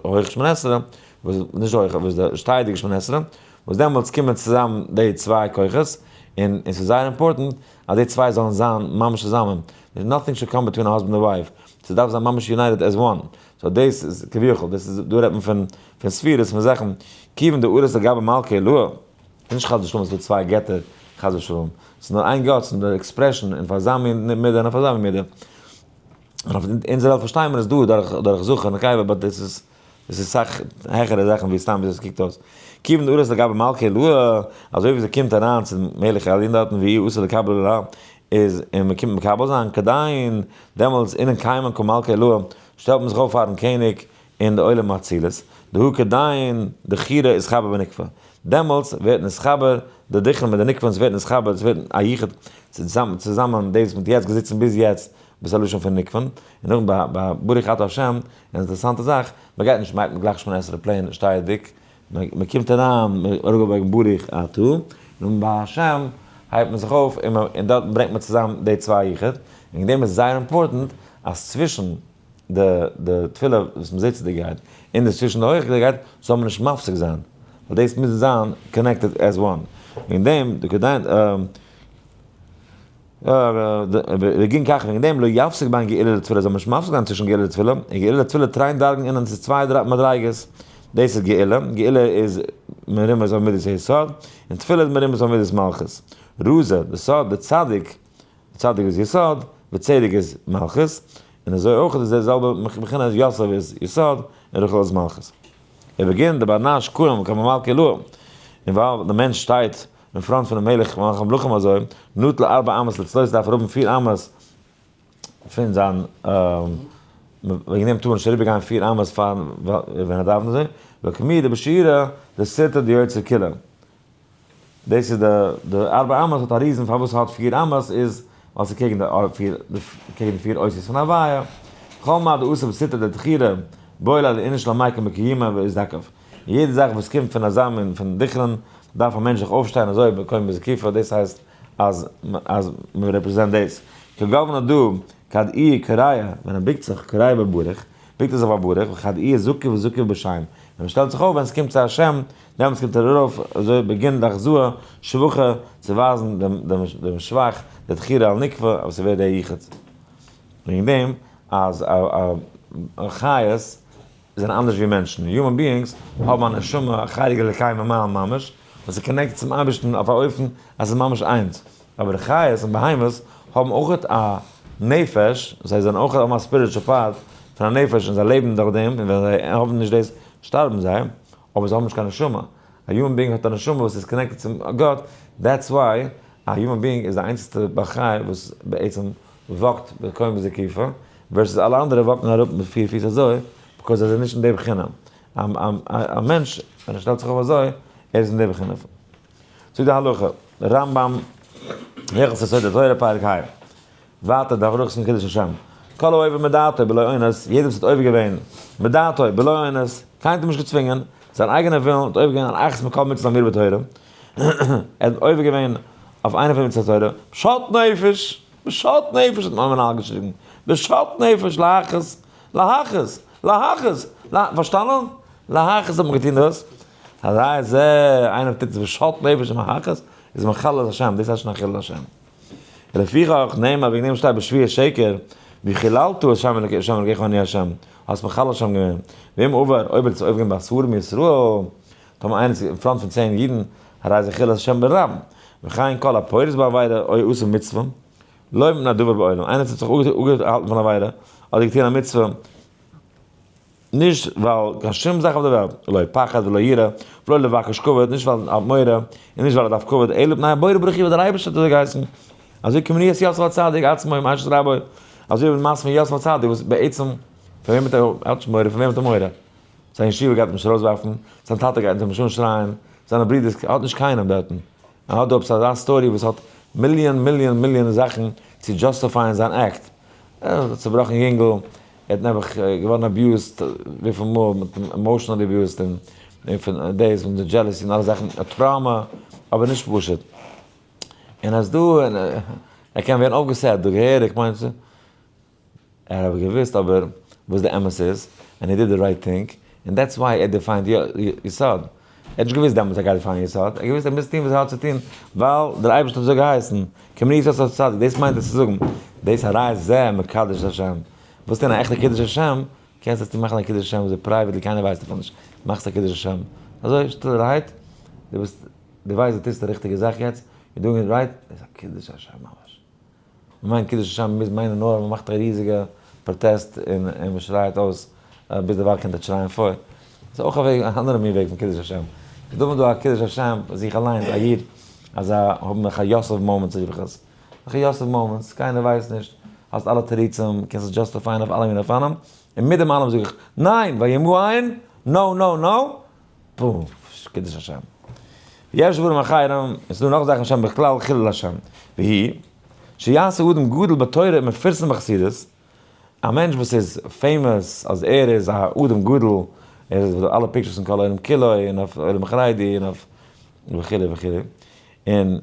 הויכע שמונה עשרה, וואס נישט די הויכע, וואס די שטייעדיגע שמונה עשרה, וואס דעמאלטס קומען צוזאם די צוויי כוחות, און ס'איז זייער important אז די צוויי זאלן זיין ממש צוזאמען, nothing should come between a husband and wife, ס'דארף זיין ממש united as one, so דאס איז כביכול, דאס איז, דא רעדט מען פון פון ספירות, פון זאכן, כיוון דארס לגבי מלכי אלוה, נישט חס ושלום ס'איז דא צוויי געטער חס ושלום, ס'איז נאר איין גאט, ס'איז נאר expression, און פאר אזא מין מידה און אויף אזא מין מידה. און אויף אונזער וועלט פארשטייען מיר עס דא דורך דורך זכר נקבה, but דאס איז דאס איז סאך העכערע זאכן ווי סתם ווי עס קוקט אויס. כיוון דארס לגבי מלכי אלוה, אזוי ווי ס'קומט אריין צום מלך העליון דארטן ווי אסור לקבל אלוה איז און מ'קומט מקבל זיין כדין, דעמאלטס אינען קיימען כמלכי אלוה, שטעלט מען זיך אויף פארן קעניג אין די עולם האצילות, דהא כדין דכירא איז חבר בנקבה, דעמאלטס ווערט נתחבר די דכרין מיט די נקבה און ס'ווערט נתחבר, ס'ווערט א יחוד צוזאמען דאס וואס מ'האט יעצט געזיצן ביז יעצט ביז א לשון פון נקבה'ן, און נאכדעם ביי ברוך אתה ה', אן אינטערעסאנטע זאך, מ'גייט נישט מ'הייבט גלייך שמונה עשרה plain שטייעדיג, מ'קומט אריין אראפגעבויגן ברוך אתה, און ביי השם הייבט מען זיך אויף און דארט ברענגט מען צוזאם די צוויי יחוד, וועגן דעם איז זייער important אז צווישן די די תפילה וואס מען זיצעדיגייט און די צווישן די הויכדיגייט זאל מען נישט מפסיק זיין, ווייל דאס מוז זיין connected as one, וועגן דעם די כדי בגין כך וועגן דעם לא יפסיק בין גאולה לתפילה זאל מען נישט מפסיק זיין צווישן גאולה לתפילה, און גאולה לתפילה תרין דרגין אינען ס'איז צוויי מדריגות, דאס איז גאולה, גאולה איז מרומז אויף מידת היסוד, און תפילה איז מרומז אויף מידת מלכות, רזא, די סוד, די צדיק, צדיק איז יסוד, וצדק איז מלכות, און אזוי אויך איז די זעלבע בחינה אז יוסף איז יסוד און רחל איז מלכות. ובגין דבר נש קרם קמא מלכא עילאה, און ווייל די מענטש שטייט אין front פונעם מלך מלכי המלכים אזוי, נוטל ארבע אמות לצלות דארף ער האבן פיר אמות פון זיין, וועגן דעם טאר מען נישט אריבער גיין פיר אמות פאר ווען ער דאווענט אזוי, וכמי' דבשירא דסרטא דיוצר כולא. דאס איז די די ארבע אמות האט א reason פארוואס ס'האט פיר אמות איז ווייל ס'איז קעגן די פיר קעגן די פיר אותיות פון הוויה. כל מה דאתא בסטרא דדכורא בעי לאיניש למיקם בקיומיה ואתדכף. יעדע זאך וואס קומט פון אזא מין פון דכרין דארף א מענטש זיך אויפשטיין אזוי בקומה זקיפה דאס הייסט אז אז מען represent דאס. כגוונא דא כד איהו כרעא ווען ער בוקט זיך כרעא בברך בוקט ער זיך ביי ברוך וכד איהו זקיף וזקיף בשם ווען ער שטעלט זיך אויף ווען ס'קומט צו השם דעמאלטס קומט ער ארויף אזוי בגין דאחזאה שבחה צו ווייזן דעם דעם דעם שבח די דכורא על נוקבא אבער ס'ווערט דער יחוד. וועגן דעם אז א חיות זענען אנדערש ווי מענטשן, human beings האבן א נשמה א חלק אלוקי ממעל ממש וואס איז connected צום אייבערשטן אויף א אופן אז ס'איז ממש איינס, אבער די חיות און בהמות האבן אויך א נפש, זיי זענען אויך האבן א spiritual part פון א נפש און זיי לעבן דורך דעם און ווען זיי האבן נישט דאס שטארבן זיי. אבער זיי האבן נישט קיין נשמה. א human being האט א נשמה וואס איז connected צום גאט, that's why א human being איז די איינציגסטע בעל חי וואס בעצם walk ט בקומה זקיפה, versus אלע אנדערע walk ן אראפ מיט פיר פיס אזוי, because זיי זענען נישט אין די בחינה. א מענטש ווען ער שטעלט זיך אויף אזוי, ער איז אין די בחינה. זאגט די הלכה, רמב ם, הלכות יסודי התורה פרק ה. ווייטער די הברכות פון קידוש השם. כל העובר מדעתו בלא אונס, יעדער וואס האט עובר געווען מדעתו בלא אונס, קיינער האט אים נישט געצווינגען, זיין אייגענע ווילן האט עובר געווען על אחת מכל מצוות האמורות בתורה, ער האט עובר געווען אויף איינע פון מצוות התורה, בשאט נפש, בשאט נפש האט מיין מנהל געשריגן, בשאט נפש להכעיס, להכעיס, להכעיס, פארשטאנען? להכעיס האט מען געטון דאס, הרי זה איינער טוט עס בשאט נפש און להכעיס, איז מחלל השם, דאס הייסט שוין א חילול השם. לפיכך נאמר וועגן דעם שטייט בשבועת שקר, וחללת את שם אלקיך אני השם, האסט מחלל שם געווען, ואם עבר, אויב ער האט עס עובר געווען בעשרה מישראל, טאמער איינער איז אין front פון צען אידן, הרי זה חילול השם ברבים, וכן כל הפורש בעבירה או עושה מצוה, לא מפני דבר בעולם, איינער וואס האט זיך אפגעהאלטן פון עבירה, אדער געטון א מצוה, נישט ווייל קיין שום זאך אויף די וועלט, לא פחד ולא יראה, ולא לבקש כבוד, נישט ווייל ער האט מורא, און נישט ווייל ער דארף כבוד, אלא מפני הבורא ברוך הוא ווייל דער אייבערשטער האט אזוי געהייסן, אזוי כמניעת יוסף הצדיק עצמו מאשת רבו, אזוי ווי די מעשה פון יוסף הצדיק וואס בעצם פון וועם האט ער האט נישט מורא, פון וועם האט ער מורא? זיין ישיבה גייט אים נישט ארויסווארפן, זיין טאטע גייט אים נישט אנשרייען, זיינע ברידערס, ער האט נישט קיינעם דארטן, ער האט דא עפעס אזא story וואס האט מיליאן מיליאן מיליאן זאכן. צו justify ען זיין act. ער איז א צובראכן יונגל, ער האט נעבעך געווארן abused וויפיל מאל, מ'האט אים emotionally abused און פון דאס און די jealousy און אלע זאכן, א trauma, אבער נישט פשוט. און אז דא, ער קען ווערן אויפגע set דא געהעריג, כ'מיין ער האט געוואוסט אבער וואס די אמת איז, and he did the right thing, און that's why ער define ט יסוד. ער האט נישט געוואוסט דעמאלטס ער גייט define ען יסוד, ער האט געוואוסט ער מוז טון וואס ער האט צו טון, ווייל דער אייבערשטער האט אזוי געהייסן, כמנין יסוד צדיק, דאס מיינט עס צו זאגן, דאס הרי זה מקדש השם. ווילסט טון א עכטע קידוש השם, קענסט עס טון מאכן א קידוש השם אזוי privately קיינער ווייסט דערפון נישט, מאכסט א קידוש השם אזוי שטילערהייט, דו ביסט, דו ווייסט דו טוסט די ריכטיגע זאך יעצט, you're doing it right, דאס איז א קידוש השם ממש. מ'מיינט קידוש השם מוז מיינען נאר אז מ'מאכט א ריזיגע פראטעסט און און מ'שרייט אויס ביז דערווייל קענט עטס שרייען פוי. ס'איז אויך א וועג, א אנדערע מין וועג פון קידוש השם. איז דא דא א קידוש השם פאר זיך אליינס א איד אזא האבן נאך א יוסף moments רוף איך עס. נאך א יוסף moments, קיינער ווייסט נישט, האסט אלע תירוצים, קענסט עס justify ען אויף אלע מיני אופנים, און מיט דעם אלעם זאג איך, ניין! וימאן! no no no! פו, קידוש השם. יש דברים אחרים, עס איז דא נאך זאכן שהם בכלל חילול השם. והיא, שיעשה אדם גדול בתורה ומפורסם בחסידות, א מענטש וואס איז famous אז ער איז א אדם גדול, ער איז אויף אלע pictures פון כל העולם כולו און אויף עולם החרדי און אויף וכו' וכו', און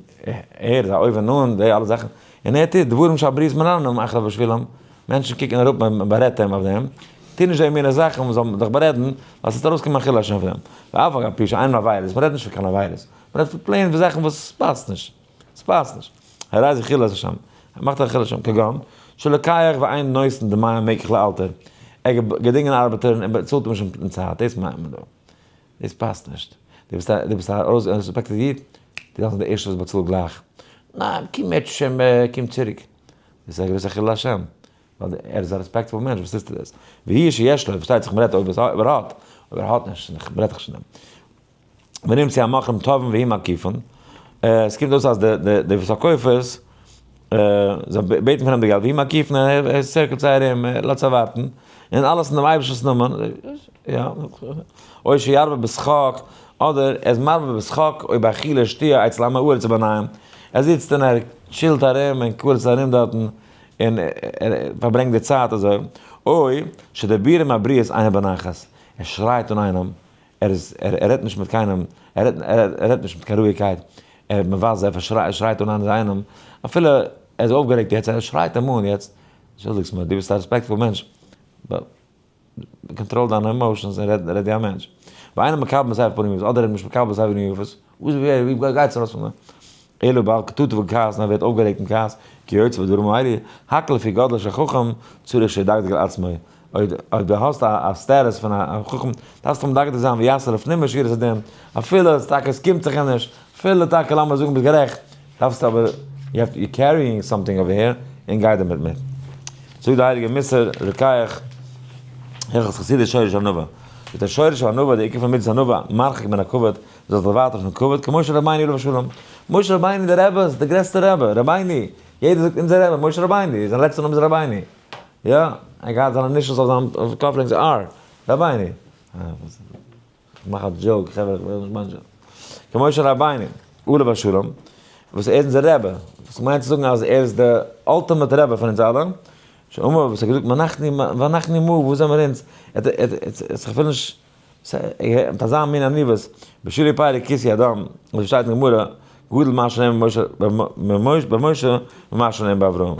ער איז א אויבן אן די אלע זאכן, און ער טוט דברים שהבריות מרננים אחריו בשבילם, מענטשן קוקן אראפ און בארעדט אים אויף דעם, טו נישט די מינע זאכן וואס זאל דיך בארעדן, ווייל ס'וועט ארויסקומען א חילול השם פון דעם. ואף על פי שאינן עבירות, מ'רעדט נישט פון קיין עבירות, מ'רעדט פון plain פון זאכן וואס ס'פאסט נישט, ס'פאסט נישט. הרי זה חילול השם, ער מאכט א חילול השם, כגון, שלוקח ואין נותן דמי המקח לאלתר, ער געדינגען ארבעטער און ער באצאלט אים נישט אין צייט, דאס מיינט מען דא. דאס פאסט נישט. דו ביסט א, דו ביסט א respected איד, דו דארפסט זיין דער ערשטער וואס באצאלט גלייך. ניין, קום אי"ה, קום צוריק. דאס איז א גרויסע חילול השם, ווייל ער איז א respectful מענטש, וואס טוסטו דאס? והוא שיש לו, פארשטייט זיך מ'רעדט אויב ער האט, אויב ער האט נישט, מ'רעדט דאך נישט פון דעם. ונמצאו המוכרים תובעין והוא מקיפן, עס קומט אויס אז די וואס פארקויפערס, זיי בעטן פון אים די געלט, והוא מקיפן, ער circle ט זיי ארום, ער לאזט זיי ווארטן, און אלעס אין דעם אייבערשטנ'ס נאמען, יא, או שירבה בשחוק, אדער ער איז מרבה בשחוק, או באכילה שתיה אצל עמי הארץ וביניהם, ער זיצט און ער chill ט ארום און קוועלט ארום דארטן, און ער פארברענגט די צייט אזוי, או שדיבורים הבריות אינו בנחת, ער שרייט אן איינעם, ער איז, ער רעדט נישט מיט קיינעם, ער רעדט, ער רעדט נישט מיט קיין רואיגקייט, ער מבזה, ער שרייט אן איינעם, אפילו ער איז אויפגערעגט יעצט, ער שרייט אים אן יעצט, אנטשולדיגסט מיר, דו ביסט א respectful מענטש, control דיינע emotions און רעד רעד ווי א מענטש. ואינו מקבל בסבר פנים יפות, אדער ער איז נישט מקבל בסבר פנים יפות, וואס ווי ווי גייטס ארויס פון דא? אלא בעל קטטה וכעס, און ער ווערט אויפגערעגט אין כעס, כיוצא בדברים האלה, הכל לפי גודלו של חכם, צריך שידקדק על עצמו. אויב אויב דו האסט א א status פון א חכם, דארפסטו מדקדק זיין ויעשה לפנים משורת הדין, אפילו עס טאקע עס קומט זיך אים נישט, אפילו טאקע לאמיר זאגן ביסט גערעכט, דארפסטו אבער, you have you carrying something over here, און גיי דערמיט מיט. זאגט די הייליגע מוסר, רוקח, הלכות חסידות שורש ענווה. מיט דער שורש הענווה, די עיקר פון מידת ענווה, מרחיק מן הכבוד, זאל זיך דערווייטערן פון כבוד, כמשה רבינו עליו השלום. משה רבינו דער רבי, איז דער גרעסטער רבי, רבינו, יעדער זאגט אונזער רבי, משה רבינו, זיין לעצטער נאמען איז רבינו. יא, ער האט געהאט זיינע initials אויף זיין cufflinks R, רבינו. כ'מאך א joke חברה, כ'וויל נישט מיינען. כמשה רבינו, עליו השלום, וואס ער איז אונזער רבי, וואס מיינט צו זאגן אז ער איז די ultimate רבי פון אונז אלע, שאמר וואס ער האט געזאגט מנחנו ואנחנו מה, וואס זעמיר אונז, ער האט זיך אפילו נישט, מיט אזא מין עניוות, בשולי פרק כיסוי הדם, וואס שטייט אין גמרא, גדול מה שנאמר במשה ממה שנאמר באברהם,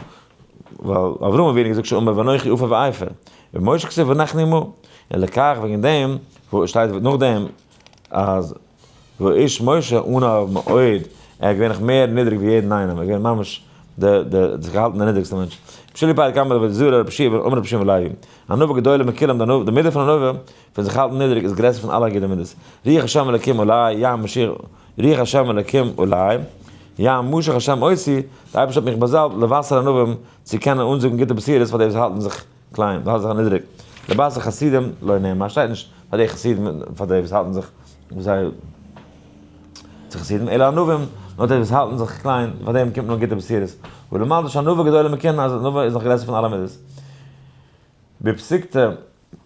ווייל אברהם אבינו האט געזאגט שאמר ואנכי עפר ואפר, ומשה כתב ואנחנו מה, און לכך וועגן דעם שטייט נאכדעם אז והאיש משה עניו מאוד, ער איז געווען נאך מער נידריג ווי יעדן איינעם, ער איז געווען ממש די די זיך געהאלטן די נידריגסטע מענטש. בשלי פרק אמר דוד זרע רבי שיע אמר רבי שמעון לוי, ענווה גדולה מכולם, די מידה פון ענווה, פון זיך האלטן נידריג איז גרעסער פון אלע גוטע מידות. רוח השם אלקים עלי, יען משיח, רוח השם אלקים עלי, יען משח השם אותי, דער אייבערשטער האט מיך באזאלבט לבשר ענווים, צו קענען אנזאגן גוטע בשורות פאר די וואס האלטן זיך קליין, וואס האלטן זיך נידריג. לבשר חסידים לא נאמר, שטייט נישט פאר די חסידים, פאר די וואס האלטן זיך, וואס זיי, צו חסידים, אלא ענווים, נאר די וואס האלטן זיך קליין, פאר דעם קומט נאר גוטע בשורות. ולמדנו שענווה גדולה מכולן, אז ענווה איז נאך גרעסער פון אלע מידות. בפסיקתא.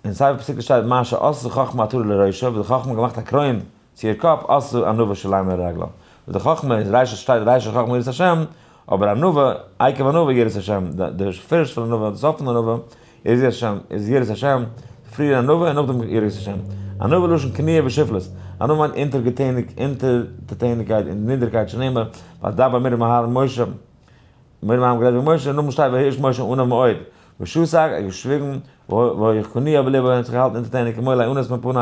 אין ספר פסיקתא שטייט מה שעשתה חכמה עטרה לראשה, וואס די חכמה האט געמאכט א קרוין צו איר קאפ, עשתה ענווה שלימה לרגלה. וואס די חכמה איז רישא שטייט רישא חכמה יראת השם, אבער ענווה, עקב ענווה יראת השם, די פירוש פון ענווה, די סוף פון ענווה, איז יראת השם, איז יראת השם, פריער ענווה און נאכדעם יראת השם. ענווה לשון כניעה ושפלות, ענווה מיינט אונטערטעניגקייט און נידערקייט שנאמר, וידבר מרים אהרן משה, מרים אהרן גערעדט ווי משה, נאכדעם שטייט ויהי איש משה עניו מאוד, ושתק, ער האט געשוויגן, והיה כניע בלבו, ער האט זיך געהאלטן אונטערטעניג כמו לאנוס מפני.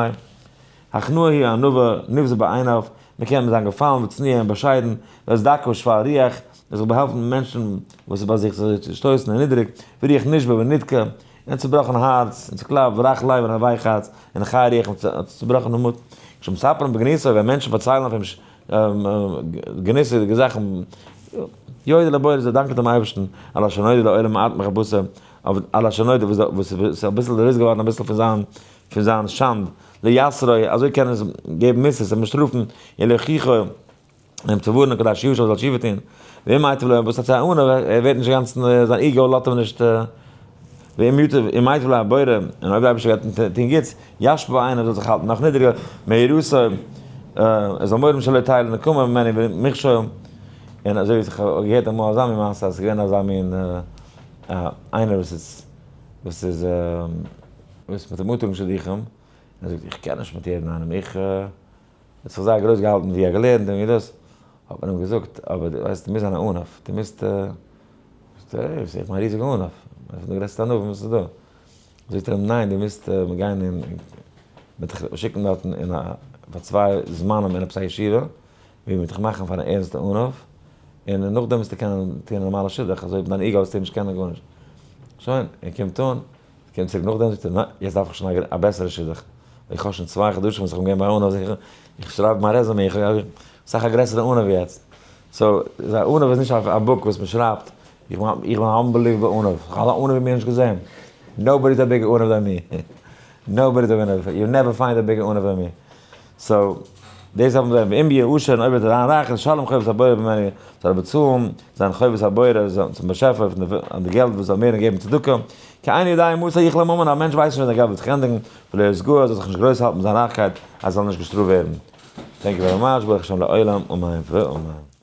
הכנעה היא ענווה, נבזה בעיניו, מען קען זיין געפאלן וצנוע און באשיידן, ואת דכא ושפל רוח, און זיך באהעלפן מיט מענטשן וואס איז ביי זיך צושטויסן און נידעריג, ורוח נשבר ונדכה, און צובראכן הארץ, און צוקלאפט, ורך לב און א ווייך הארץ, און חי רוח און צובראכענע מוט. כשמספרים בגנותו, ווען מענטשן פארציילן אויף אים גנות'דיגע זאכן, יודה לבורא, זיי דאנקען דעם אייבערשטן, על אשר נודע לעולם מעט מחפשו, על אשר נודע וואס איז אביסל דערוויסט געווארן אביסל פון זיין פון זיין שאנד, ליסרו, אזוי קען עס געבן מוסר, אים שטראפן, און להוכיחו, אים צו ווארענען כדי שישוב זאל תשובה טון, ואם מיטב לו, וואס האט צו אן, ער ווערט נישט אינגאנצן, זיין ego לאזט אים נישט, ואם יטב, אם מיטב לו הבורא, און אויב דער אייבערשטער גייט טון גוטס, ישפה בעיניו, זאל זיך האלטן נאך נידריגער, מיראתו, ער זאל מורא האבן שלא תהא נקמה ממנו ומכשול, און אזוי ווי איך האב געהערט אמאל אזא מין מעשה, אז עס איז געווען אזא מין איינער וואס איז, וואס איז. וואס מיט די מוטיגן שידוכים, און ער זאגט איך קען נישט מיט יעדן איינעם, איך האט זיך זייער גרויס געהאלטן ווי ער געלערנט און ווי דאס, האט מען אים געזאגט אבער דו ווייסט דו מוזט זיין א עניו, דו מוזט, זאגט ער איך בין א ריזיגע עניו, איינער פון די גרעסטע ענווים וואס איז דא, זאגט ער אים ניין דו מוזט גיין אין, מ'וועט דיך שיקן דארטן אין א פאר צוויי זמנים אין עפעס א ישיבה, ווי מ'וועט דיך מאכן פאר אן ערנסטע עניו, און נאכדעם וועסטו קענען טון א נארמאלע שידוך, אזוי מיט דיין ego וועסטו נישט קענען גארנישט, שוין, ער קומט אן. קומט צוריק נאכדעם זאגט ער ניין יעצט דארף איך שוין א בעסערע שידוך, איך האב שוין צוויי חדשים וואס איך בין געווען ביי אן אויף איך שרייב מיין resume איך האב אסאך א גרעסערע עניו יעצט, so א עניו איז נישט א book וואס מען שרייבט, איך בין א unbelievable עניו, איך האב אזא עניו ווי מיר נישט געזען, nobody is a bigger עניו than me, nobody is a bigger עניו, you never find a bigger עניו than me, so דאס האבן זיי, ואם יהיה עושר און אויב וועט ער זיין רייך ישלם חובת הבורא ממנו, זאל ער באצאלן זיין חובת הבורא צום באשעפער פון די געלט וואס זאל מערן געבן צדקה, כי אינו יודע מתי יכלה ממון, א מענטש ווייסט נישט ווען זיין געלט וועט זיך ענדיגן, ולא יתגאה, זאל זיך נישט גרויס האלטן מיט זיין רייכקייט, אז ער זאל נישט געשטראפט ווערן. thank you very much, ברוך השם לעולם, אמן ואמן.